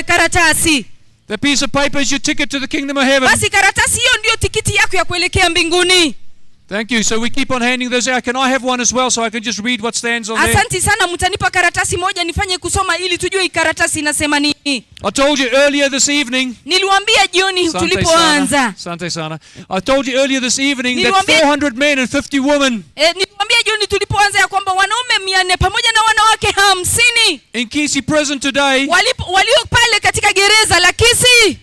karatasi. The piece of paper is your ticket to the kingdom of heaven. Basi karatasi hiyo ndio tikiti yako ya kuelekea mbinguni. Thank you. So we keep on handing those out. Can I have one as well so I can just read what stands on there? Asante sana, mtanipa karatasi moja nifanye kusoma ili tujue hii karatasi inasema nini. I told you earlier this evening. Niliwaambia jioni Asante tulipoanza. sana. Asante sana. I told you earlier this evening that Niliwaambia 400 men and 50 women Niliwaambia jioni tulipoanza ya kwamba wanaume 400 pamoja na wanawake 50 in Kisii prison today walio pale katika gereza la Kisii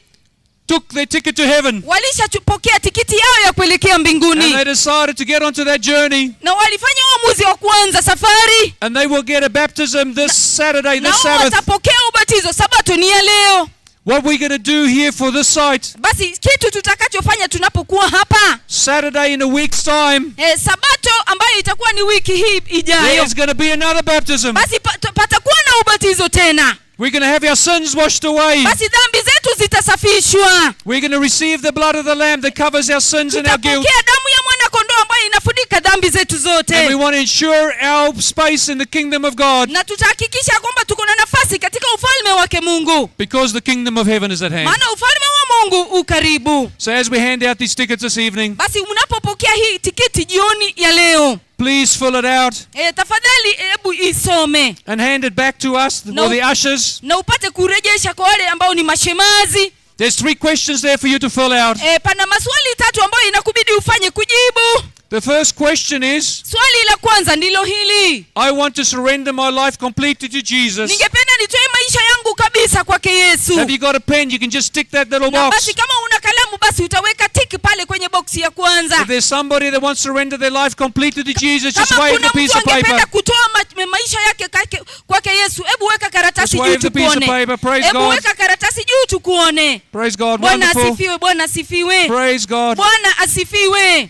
took their ticket to heaven. Walishapokea tikiti yao ya kuelekea mbinguni. And they decided to get onto that journey. Na walifanya uamuzi wa kuanza safari. And they will get a baptism this Saturday, Na this Sabbath. watapokea ubatizo Sabato ni ya leo. What we're going to do here for this site. Basi kitu tutakachofanya tunapokuwa hapa Saturday in a week's time. Sabato ambayo itakuwa ni wiki hii ijayo. There's going to be another baptism. Basi patakuwa na ubatizo tena. We're going to have our sins washed away. Basi dhambi zetu zitasafishwa. We're going to receive the blood of the Lamb that covers our sins and our guilt. Tutapokea damu ya mwana kondoo ambayo inafunika dhambi zetu zote. And we want to ensure our space in the kingdom of God. Na tutahakikisha kwamba tuko na nafasi katika ufalme wake Mungu. Because the kingdom of heaven is at hand. Maana ufalme wa Mungu ukaribu. So as we hand out these tickets this evening, Basi mnapopokea hii tikiti jioni ya leo, please fill it out. Tafadhali hebu isome. And hand it back to us, or the ushers. Na upate kurejesha kwa wale ambao ni mashemazi. There's 3 questions there for you to fill out. Pana maswali 3 ambayo inakubidi ufanye kujibu. The first question is, Swali la kwanza ndilo hili: I want to surrender my life completely to Jesus. ningependa nitoe maisha yangu kabisa kwake Yesu. Have you got a pen? You can just tick that little Na box. basi kama una kalamu, basi utaweka tiki pale kwenye boksi ya kwanza. If there's somebody that wants to surrender their life completely to Jesus, just Kama wave kuna the piece mtu of paper. angependa kutoa maisha yake kwake Yesu, hebu weka karatasi Just wave juu the piece of tukuone. paper. Praise Hebu God. weka karatasi juu tukuone. Praise God. Bwana Wonderful. asifiwe, Bwana asifiwe, Praise God. Bwana asifiwe.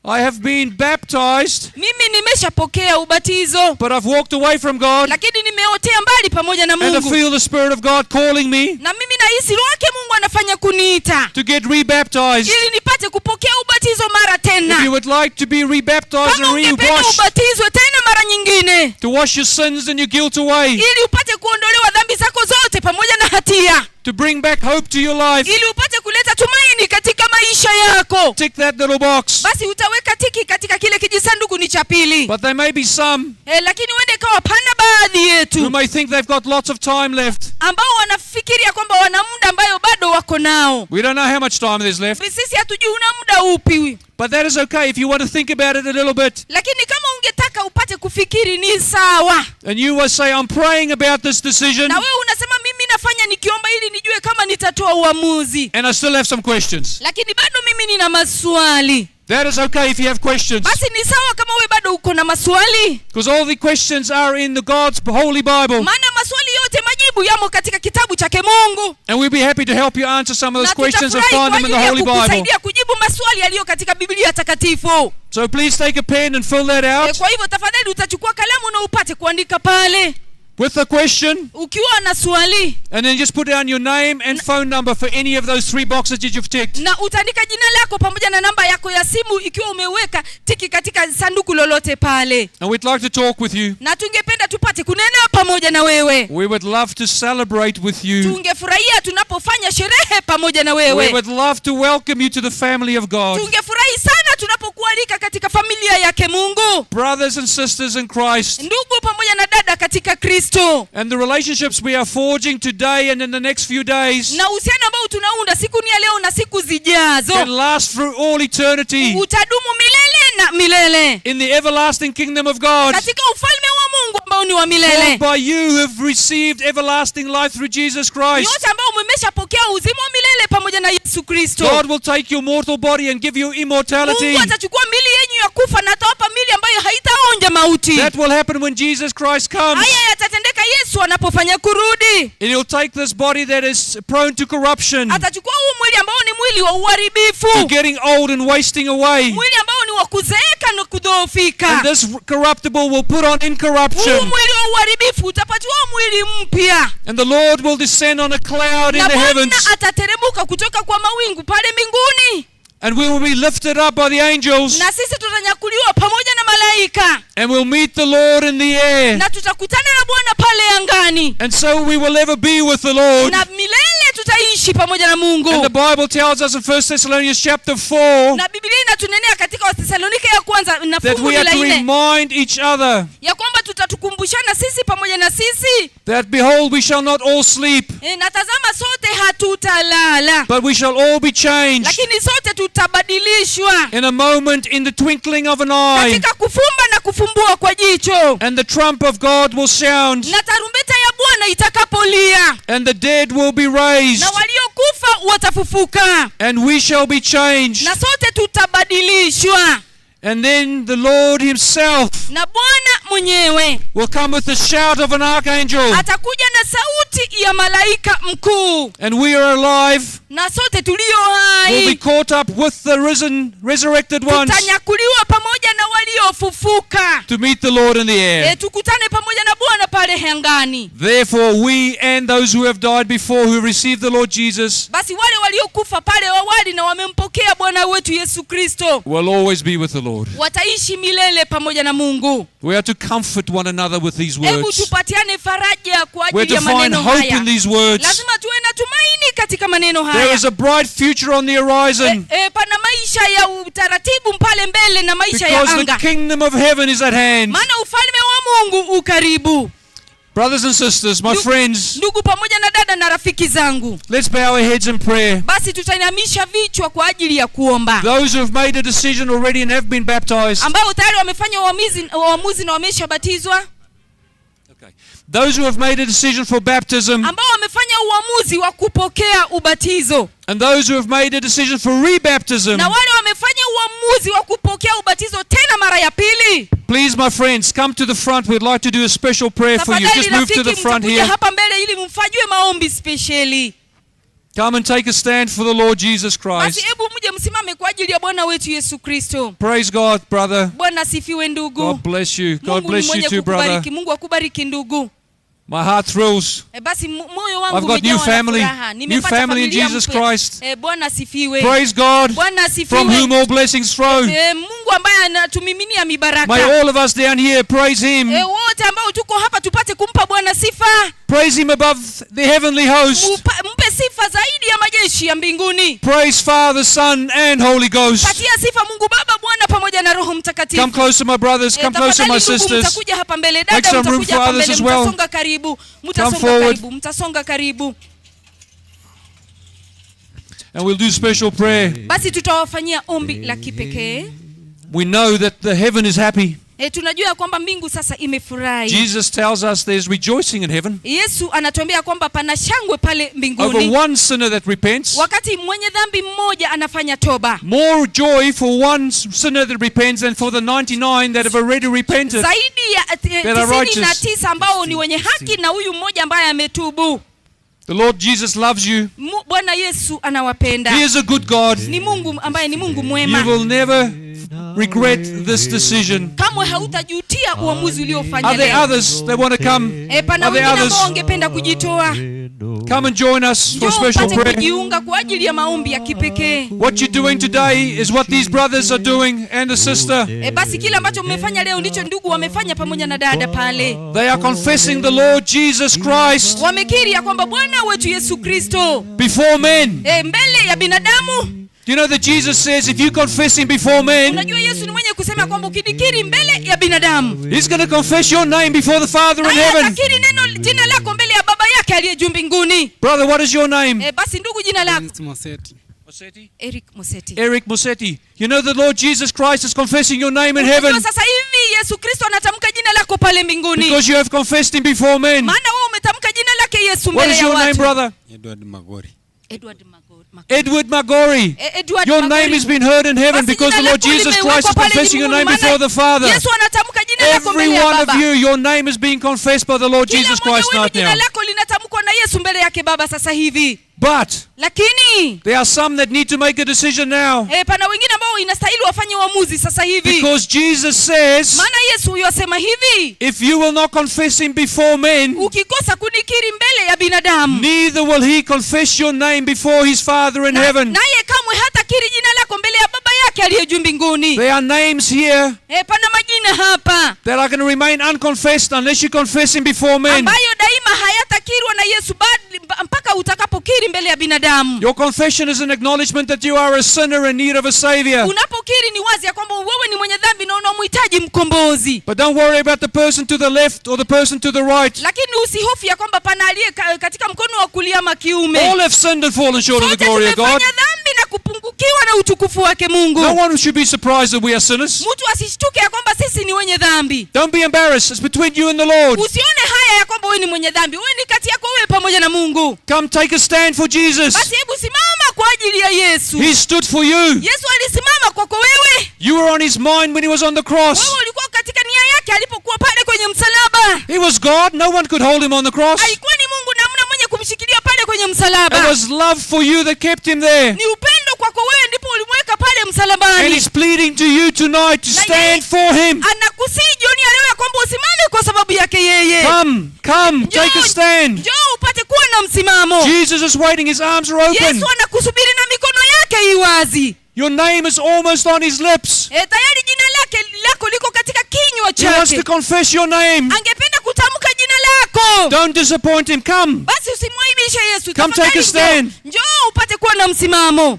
I have been baptized, Mimi nimeshapokea ubatizo, but I've walked away from God, lakini nimeotea mbali pamoja na and I Mungu, feel the Spirit of God calling me na mimi nahisi Roho wake Mungu anafanya kuniita to get rebaptized. ili nipate kupokea ubatizo mara If you tena. would like to be rebaptized Kama and ungependa re-washed, ubatizwe tena mara nyingine, to wash your sins and your guilt away, ili upate kuondolewa dhambi zako zote pamoja na hatia, to bring back hope to your life, ili upate kuleta tumaini katika maisha yako, tick that little box. basi utaweka tiki katika kile kijisanduku ni cha pili. But there may be some Lakini uende ikawa pana baadhi who yetu may think they've got lots of time left. ambao wanafikiria kwamba wana muda ambayo bado wako nao. We don't know how much time there's left. Sisi hatujui una muda upi, But that is okay if you want to think about it a little bit. lakini kama ungetaka upate kufikiri ni sawa. And you will say, I'm praying about this decision, Na wewe unasema mimi nafanya nikiomba ili nijue kama nitatoa uamuzi, and I still have some questions. lakini bado mimi nina maswali. That is okay if you have questions. Basi ni sawa kama wewe bado uko na maswali, Because all the questions are in the God's Holy Bible. maana maswali yote majibu yamo katika kitabu chake Mungu, And we'll be happy to help you answer some of na those questions and tutafurahi find kwa them in the ajili ya Holy Bible. kukusaidia kujibu maswali yaliyo katika Biblia takatifu. So please take a pen and fill that out Kwa hivyo tafadhali utachukua kalamu na upate kuandika pale with the question, ukiwa na swali, and then just put down your name and phone number for any of those three boxes that you've ticked. na utaandika jina lako pamoja na namba yako ya simu ikiwa umeweka tiki katika sanduku lolote pale, And we'd like to talk with you. na tungependa tupate kunena pamoja na wewe. We would love to celebrate with you. Tungefurahia tunapofanya sherehe pamoja na We wewe. would love to welcome you to the family of God. Tungefurahi sana tunapokualika katika familia yake Mungu, Brothers and sisters in Christ. ndugu pamoja na dada katika Kristo, And the relationships we are forging today and in the next few days na uhusiano ambao tunaunda siku ni ya leo na siku zijazo can last through all eternity utadumu milele na milele in the everlasting kingdom of God. katika ufalme wa Mungu ambao ni wa milele. Formed by you who have received everlasting life through Jesus Christ. Nyote ambao mmeshapokea uzima wa milele pamoja na Yesu Kristo. God will take your mortal body and give you immortality. Mungu atachukua mili yenyu ya kufa na atawapa mili ambayo haitaonja mauti. That will happen when Jesus Christ comes. Haya yatatendeka Yesu anapofanya kurudi. And he'll take this body that is prone to corruption, Atachukua huu mwili ambao ni mwili wa to uharibifu, getting old and wasting away. mwili ambao ni wa kuzeeka na And kudhoofika. this corruptible will put on Huu incorruption. mwili wa uharibifu utapatiwa mwili mpya, And the Lord will descend on a cloud in na the Bwana heavens. atateremuka kutoka kwa mawingu pale mbinguni, And we will be lifted up by the angels. na sisi tutanyakuliwa pamoja na malaika, And we'll meet the Lord in the air. na tutakutana na Bwana pale angani, And so we will ever be with the Lord. na milele tutaishi pamoja na And the Mungu. Bible tells us in 1 Thessalonians chapter 4 Na Biblia inatunenea katika Wathesalonike ya kwanza na that fungu we are la to 4 remind each other ya kwamba tutatukumbushana sisi pamoja na sisi that behold, we shall not all sleep, na tazama sote hatutalala, but we shall all be changed lakini sote tutabadilishwa in a moment, in the twinkling of an eye. katika kufumba na kufumbua kwa jicho, And the trump of God will sound, na tarumbeta ya Bwana itakapolia, and the dead will be raised, na waliokufa watafufuka, and we shall be changed. na sote tutabadilishwa, And then the Lord Himself na Bwana mwenyewe will come with the shout of an archangel, atakuja na sauti ya malaika mkuu, and we are alive na sote tulio will be hai caught up with the risen, resurrected ones tutanyakuliwa pamoja na waliofufuka, to meet the Lord in the air. Tukutane pamoja na Bwana pale hangani. Therefore, we and those who have died before who received the Lord Jesus Basi wale waliokufa pale awali na wamempokea Bwana wetu Yesu Kristo will always be with the Lord. wataishi milele pamoja na Mungu. We are to comfort one another with these Hebu words. tupatiane faraja kwa We're ajili to ya find maneno hope haya. in these words. Lazima tuwe na tumaini katika maneno There haya. is a bright future on the horizon Pana maisha ya utaratibu pale mbele na maisha ya because the anga, kingdom of heaven is at hand. maana ufalme wa Mungu ukaribu. Brothers and sisters, my friends, Ndugu pamoja na dada dada na rafiki zangu, Let's bow our heads in prayer. basi tutainamisha vichwa kwa ajili ya kuomba. Those who have made a decision already and have been baptized. Ambao tayari wamefanya uamuzi na wameshabatizwa. Okay. Those who have made a decision for baptism. Ambao wamefanya uamuzi wa kupokea ubatizo. And those who have made a decision for rebaptism. Na wale wamefanya uamuzi wa kupokea ubatizo tena mara ya pili. Please, my friends, come to the front. We'd like to do a special prayer for you. Just move to the front here. Hapa mbele ili mfanyiwe maombi speciali. Come and take a stand for the Lord Jesus Christ. Basi hebu mje msimame kwa ajili ya Bwana wetu Yesu Kristo. Praise God, brother. Bwana asifiwe ndugu. God bless you. God bless you too, brother. Mungu akubariki ndugu. My heart thrills. Basi moyo wangu I've got new family. New family in Jesus Christ. Bwana asifiwe. Praise God. Bwana asifiwe. From whom all blessings flow. Mungu ambaye anatumiminia mibaraka. May all of us down here praise him. Wote ambao tuko hapa tupate kumpa Bwana sifa. Praise him above the heavenly host. Mpe sifa zaidi ya majeshi ya mbinguni. Praise Father, Son and Holy Ghost. Patia sifa Mungu Baba, Bwana pamoja na Roho Mtakatifu. Come closer, my brothers, come closer, my sisters. Mtakuja hapa mbele dada, mtakuja hapa mbele, mtasonga karibu, mtasonga karibu, mtasonga karibu. And we'll do special prayer. Basi tutawafanyia ombi la kipekee. We know that the heaven is happy. Tunajua kwamba mbingu sasa imefurahi. Jesus tells us there's rejoicing in heaven. Yesu anatuambia kwamba pana shangwe pale mbinguni. Over one sinner that repents. Wakati mwenye dhambi mmoja anafanya toba. More joy for one sinner that repents than for the 99 that have already repented. Zaidi ya 99 ambao ni wenye haki na huyu mmoja ambaye ametubu. The Lord Jesus loves you. Bwana Yesu anawapenda. He is a good God. Ni Mungu ambaye ni Mungu mwema. You will never regret this decision. Kamwe hautajutia uamuzi uliofanya Are there leo. others that want to come? Pana Are there wengine others? ambao wangependa kujitoa. Come and join us for special prayer. Kujiunga kwa ajili ya maombi ya kipekee. What you're doing today is what these brothers are doing and the sister. Basi kile ambacho mmefanya leo ndicho ndugu wamefanya pamoja na dada pale. They are confessing the Lord Jesus Christ. Wamekiri ya kwamba Bwana wetu Yesu Kristo before men. Mbele ya binadamu. Do you know that Jesus says if you confess him before men, Unajua Yesu ni mwenye kusema kwamba ukinikiri mbele ya binadamu, he's going to confess your name before the Father in heaven. Atakiri neno jina lako mbele ya Baba yake aliye juu mbinguni. Brother, what is your name? Basi ndugu, jina lako? Mosetti. Mosetti? Eric Mosetti. Eric Mosetti. You know the Lord Jesus Christ is confessing your name in heaven. Sasa hivi Yesu Kristo anatamka jina lako pale mbinguni. Because you have confessed him before men. Maana wewe umetamka jina lake Yesu mbele ya What is your watu. name, brother? Edward Magori. Edward Magori. Edward Magori. Edward Your Magori. name has been heard in heaven Basi because the jina Lord lako Jesus limewekwa Christ is pale confessing your mbinguni, name before maana the Father. Yesu anatamka jina lako Every mbele ya one of Baba. you, your name is being confessed by the Lord Kila Jesus mmoja Christ wenu right jina now. lako linatamkwa na Yesu mbele yake Baba sasa hivi. But Lakini there are some that need to make a decision now. Pana wengine ambao inastahili wafanye uamuzi sasa hivi. Because Jesus says, maana Yesu yosema hivi, if you will not confess him before men, ukikosa kunikiri mbele ya binadamu, neither will he confess your name before his Father in heaven. Naye kamwe hatakiri jina lako mbele ya Baba yake aliye juu mbinguni. There are names here Pana majina hapa that are going to remain unconfessed unless you confess him before men. ambayo daima hayatakiriwa na Yesu mpaka utakapokiri mbele ya binadamu. Your confession is an acknowledgement that you are a sinner in need of a savior. Unapokiri ni wazi ya kwamba wewe ni mwenye dhambi na unamhitaji mkombozi. But don't worry about the person to the left or the person to the right. Lakini usihofu ya kwamba pana aliye katika mkono wa kulia ama kiume. All have sinned and fallen short of the glory of God. Tumefanya dhambi na kupungukiwa na utukufu wake Mungu. No one should be surprised that we are sinners. Mtu asishtuke ya kwamba sisi ni wenye dhambi. Don't be embarrassed. It's between you and the Lord. Usione haya ya kwamba wewe ni mwenye dhambi. Wewe ni kati yako wewe pamoja na Mungu. Come take a stand for Jesus. Basi hebu simama kwa ajili ya Yesu. He stood for you. Yesu alisimama kwako wewe. You were on his mind when he was on the cross. Wewe ulikuwa katika nia yake alipokuwa pale kwenye msalaba. He was God. No one could hold him on the cross. Alikuwa ni Mungu na hamna mwenye kumshikilia pale kwenye msalaba. It was love for you that kept him there. Ni upendo kwako wewe ndipo ulimweka pale msalabani. And he's pleading to you tonight to stand for him. Anakusihi jioni ya leo ya kwamba usimame kwa sababu yake yeye. Come, come, take a stand. Njoo upate kuwa na msimamo. Jesus is waiting. His arms are open. Yesu anakusubiri na mikono yake iwazi. Your name is almost on his lips. Tayari jina lake lako liko katika kinywa He wants to chake. confess your name. Angependa kutamka jina lako. Don't disappoint him. Come. Basi usimwaibishe Yesu. Come take a stand. Njoo upate kuwa na msimamo.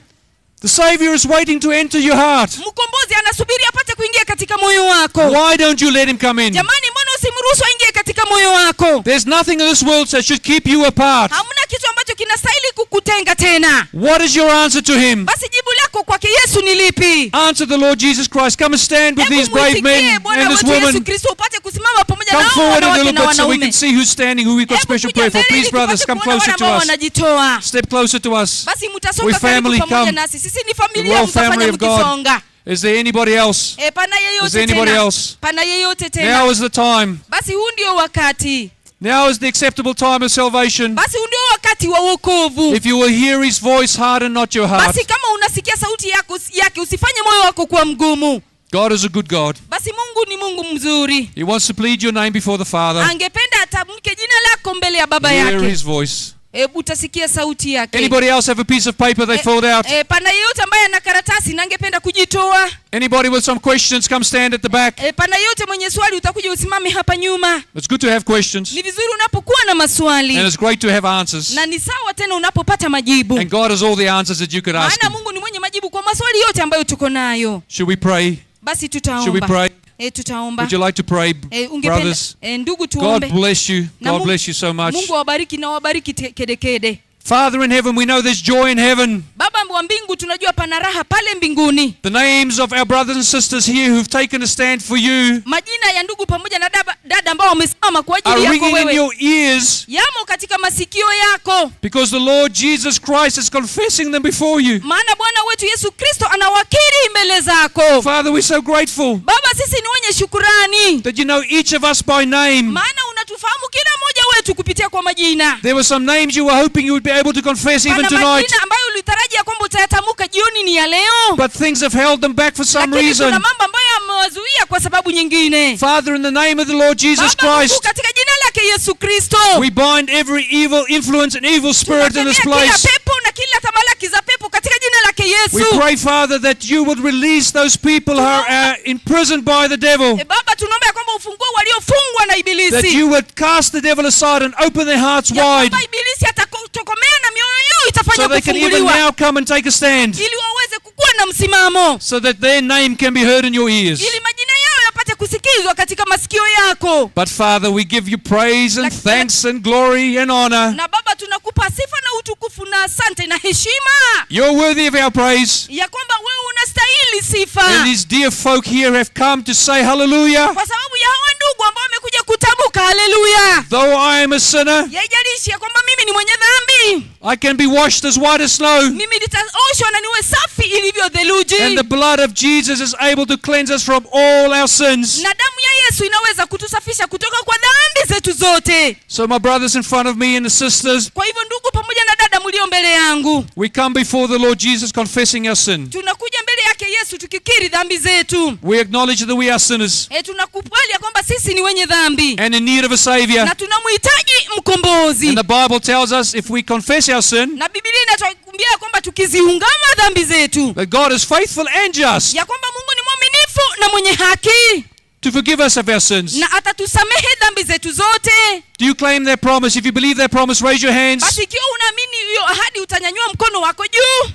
The Savior is waiting to enter your heart. Mkombozi anasubiri apate kuingia katika moyo wako. Why don't you let him come in? Jamani, mbona usimruhusu aingie katika katika moyo wako, There's nothing in this world that should keep you apart. Hamna kitu ambacho kinastahili kukutenga tena. What is your answer to him? Basi jibu lako kwake Yesu ni lipi? Answer the Lord Jesus Christ. Come and stand with these Hebu brave mwitikie men Bwana and this wetu Yesu woman. Kristo upate kusimama pamoja Come na hao forward a wanawake little na bit so we wanaume. can see who's standing, who we've got Hebu special kuja prayer for. mbele Please, ili brothers, tupate come kuona wale closer to ambao us. wanajitoa. Step closer to us. Basi We mtasonga karibu family, pamoja come. nasi. Sisi ni The familia, royal mtafanya family of God. mkisonga. Is there anybody else? Pana Is yeyote there anybody tena? else? Pana yeyote tena? Now is the time. Basi huu ndio wakati. Now is the acceptable time of salvation. Basi huu ndio wakati wa wokovu. If you will hear his voice, harden not your heart. Basi kama unasikia sauti yake usifanye moyo wako kuwa mgumu. God is a good God. Basi Mungu ni Mungu mzuri. He wants to plead your name before the Father. Angependa atamke jina lako mbele ya baba Hear yake. his voice. Hebu utasikia sauti yake. Anybody else have a piece of paper they filled out? Pana yeyote ambaye ana karatasi na angependa kujitoa? Anybody with some questions, come stand at the back. Pana yeyote mwenye swali utakuja usimame hapa nyuma. It's good to have questions. Ni vizuri unapokuwa na maswali. And it's great to have answers. Na ni sawa tena unapopata majibu. And God has all the answers that you could ask Maana him. Mungu ni mwenye majibu kwa maswali yote ambayo tuko nayo. Should we pray? Basi Should we tutaomba. pray? Tutaomba. Would you like to pray, Ungependa brothers? ndugu God tuombe. bless you. Na God bless you so much. Mungu awabariki na awabariki kedekede. Father in heaven, we know there's joy in heaven. Baba wa mbingu, tunajua pana raha pale mbinguni. The names of our brothers and sisters here who've taken a stand for you Majina ya ndugu pamoja na dada ambao wamesimama kwa ajili are yako ringing in wewe your ears yamo katika masikio yako, because the Lord Jesus Christ is confessing them before you. maana Bwana wetu Yesu Kristo anawakiri mbele zako. Father, we're so grateful Baba, sisi ni wenye shukurani that you know each of us by name. maana unatufahamu kila mmoja wetu kupitia kwa majina. There were some names you were hoping you would be able to confess even Pana tonight, majina ambayo ulitarajia kwamba utayatamka jioni ni ya leo, but things have held them back for some lakini reason. kuna mambo ambayo yamewazuia kwa sababu nyingine. Father, in the name of the Lord Jesus Baba Mungu, Christ, katika jina lake Yesu Kristo, we bind every evil influence and evil spirit in this tunakemea kila place. pepo na kila tamalaki za pepo katika jina lake We Yesu. pray, Father, that you would release those people who are imprisoned by the devil. Baba, tunaomba ya kwamba ufungue waliofungwa na That ibilisi, you would cast the devil aside and open their hearts ya wide kwamba ibilisi atatokomea na mioyo yao itafanya so they can even kufunguliwa, now come and take a stand ili waweze kukuwa na msimamo, so that their name can be heard in your ears. ili majina yao yapate kusikizwa katika masikio yako. But Father, we give you praise and thanks and glory and honor. Na Baba, tunakupa sifa na utukufu na asante na heshima You're worthy of our praise. ya kwamba wewe unastahili sifa, And these dear folk here have come to say hallelujah. kwa sababu ya hawa ndugu ambao wamekuja kutamka haleluya. Though I am a sinner, Yaijalishi ya kwamba mimi ni mwenye dhambi, I can be washed as white as snow. mimi nitaoshwa na niwe safi ilivyo theluji, And the blood of Jesus is able to cleanse us from all our sins. na damu ya Yesu inaweza kutusafisha kutoka kwa dhambi zetu zote. So, my brothers in front of me and the sisters, Kwa hivyo ndugu pamoja na dada mlio mbele yangu, we come before the Lord Jesus confessing our sin. tunakuja mbele yake Yesu tukikiri dhambi zetu. We acknowledge that we are sinners Tunakubali ya kwamba sisi ni wenye dhambi and in need of a Savior. na tunamhitaji mkombozi. And the Bible tells us if we confess our sin, Na Biblia inatuambia kwamba tukiziungama dhambi zetu, that God is faithful and just ya kwamba Mungu ni mwaminifu na mwenye haki to forgive us of our sins. na atatusamehe dhambi zetu zote. Do you claim that promise? If you believe that promise, raise your hands. Basi ikiwa unaamini hiyo ahadi, utanyanyua mkono wako juu.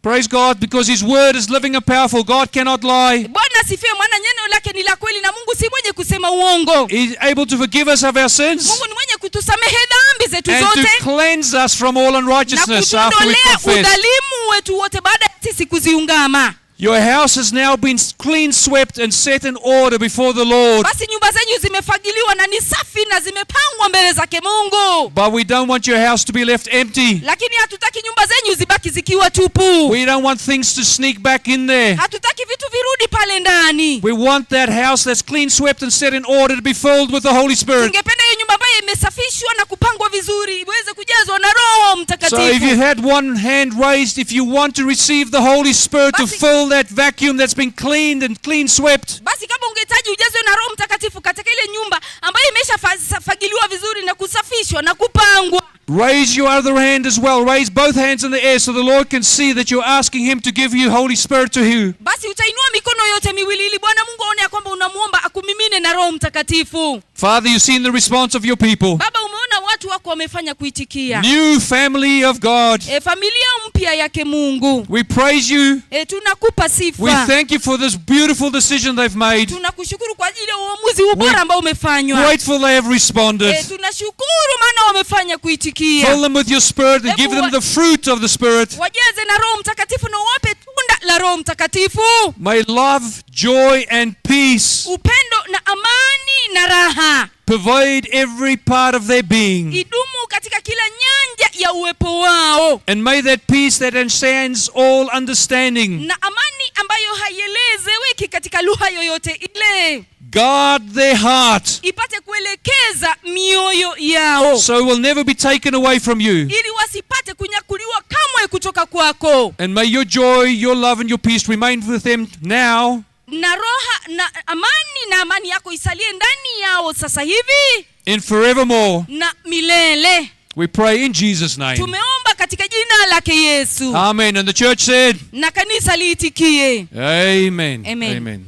Praise God, because His word is living and powerful. God cannot lie. Bwana asifiwe, maana neno lake ni la kweli na Mungu si mwenye kusema uongo. He's able to forgive us of our sins Mungu ni mwenye kutusamehe dhambi zetu and to zote cleanse us from all na unrighteousness after we've kutuondolea confessed. udhalimu wetu wote baada ya sisi kuziungama. Your house has now been clean swept and set in order before the Lord. Basi nyumba zenyu zimefagiliwa na ni safi na zimepangwa mbele zake Mungu, But we don't want your house to be left empty. lakini hatutaki nyumba zenyu zibaki zikiwa tupu. We don't want things to sneak back in there. Hatutaki vitu virudi pale ndani. We want that house that's clean swept and set in order to be filled with the Holy Spirit. Tungependa hiyo nyumba ambayo imesafishwa na kupangwa vizuri iweze kujazwa na Roho So if Mtakatifu. you've had one hand raised, if you want to receive the Holy Spirit to Basi- fill that vacuum that's been cleaned and clean swept, Basi kama ungehitaji ujazwe na Roho Mtakatifu katika ile nyumba ambayo imeshafagiliwa vizuri na kusafishwa na kupangwa, raise your other hand as well. Raise both hands in the air so the Lord can see that you're asking Him to give you Holy Spirit to you. basi utainua mikono yote miwili ili Bwana Mungu aone ya kwamba unamuomba akumimine na Roho Mtakatifu. Father, you've seen the response of your people. Baba, umeona watu wako wamefanya kuitikia. New family of God. Familia mpya yake Mungu. We praise you. Tunakupa We sifa. thank you for this beautiful decision they've made. Tunakushukuru kwa ajili ya uamuzi huu bora ambao umefanywa. Grateful they have responded. Tunashukuru maana wamefanya kuitikia. Fill them with your Spirit and give them the fruit of the Spirit. Wajaze na Roho Mtakatifu na uwape tunda la Roho Mtakatifu. May love, joy, and peace Upendo na amani na raha pervade every part of their being. idumu katika kila nyanja ya uwepo wao, And may that peace that transcends all understanding na amani ambayo haielezeweki katika lugha yoyote ile guard their heart ipate kuelekeza mioyo yao, so will never be taken away from you. ili wasipate kunyakuliwa kamwe kutoka kwako. And may your joy, your love, and your peace remain with them now Na roha na amani na amani yako isalie ndani yao sasa hivi and forevermore. na milele. We pray in Jesus' name. Tumeomba katika jina lake Yesu. Amen. And the church said, Na kanisa liitikie. Amen. Amen. Amen.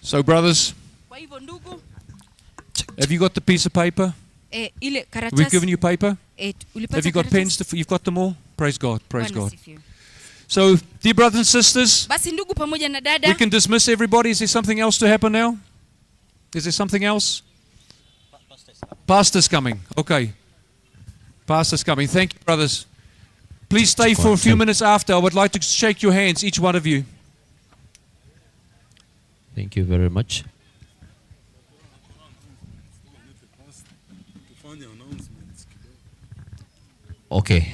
So, brothers, Kwa hivyo ndugu, have you got the piece of paper? Ile We've karatasi given you paper. Ulipata Have you got karatasi? pens? You've got them all? Praise God. Praise Bwana God. asifiwe. So, dear brothers and sisters, Basi ndugu pamoja na we dada, can dismiss everybody. Is there something else to happen now? Is there something else? Pastor's coming. Okay. Pastor's coming. Thank you, brothers. Please stay for a few minutes after. I would like to shake your hands, each one of you. Thank you very much. Okay.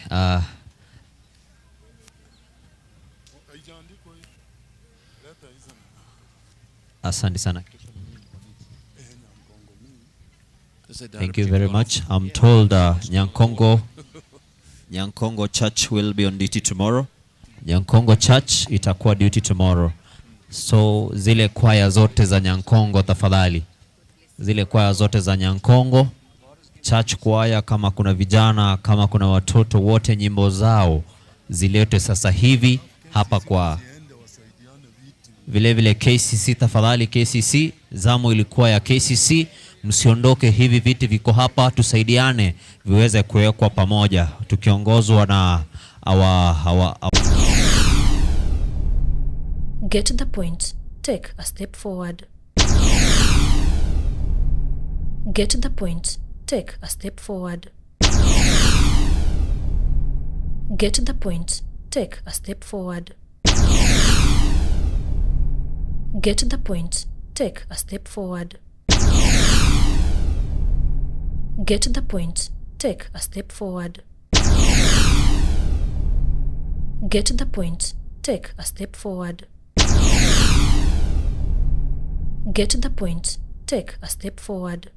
Asante sana. Thank you very much. I'm told Nyankongo Church will be on duty tomorrow. Nyankongo Church itakuwa duty tomorrow. So zile kwaya zote za Nyankongo tafadhali. Zile kwaya zote za Nyankongo Church choir, kama kuna vijana, kama kuna watoto wote, nyimbo zao ziletwe sasa hivi hapa kwa vile vile KCC tafadhali. KCC zamu ilikuwa ya KCC, msiondoke, hivi viti viko hapa, tusaidiane viweze kuwekwa pamoja tukiongozwa na our Get the point. Take a step forward. Get the point. Take a step forward. Get the point. Take a step forward. Get the point. Take a step forward. Get the point. Take a step forward. Get the point. Take a step forward. Get the point. Take a step forward.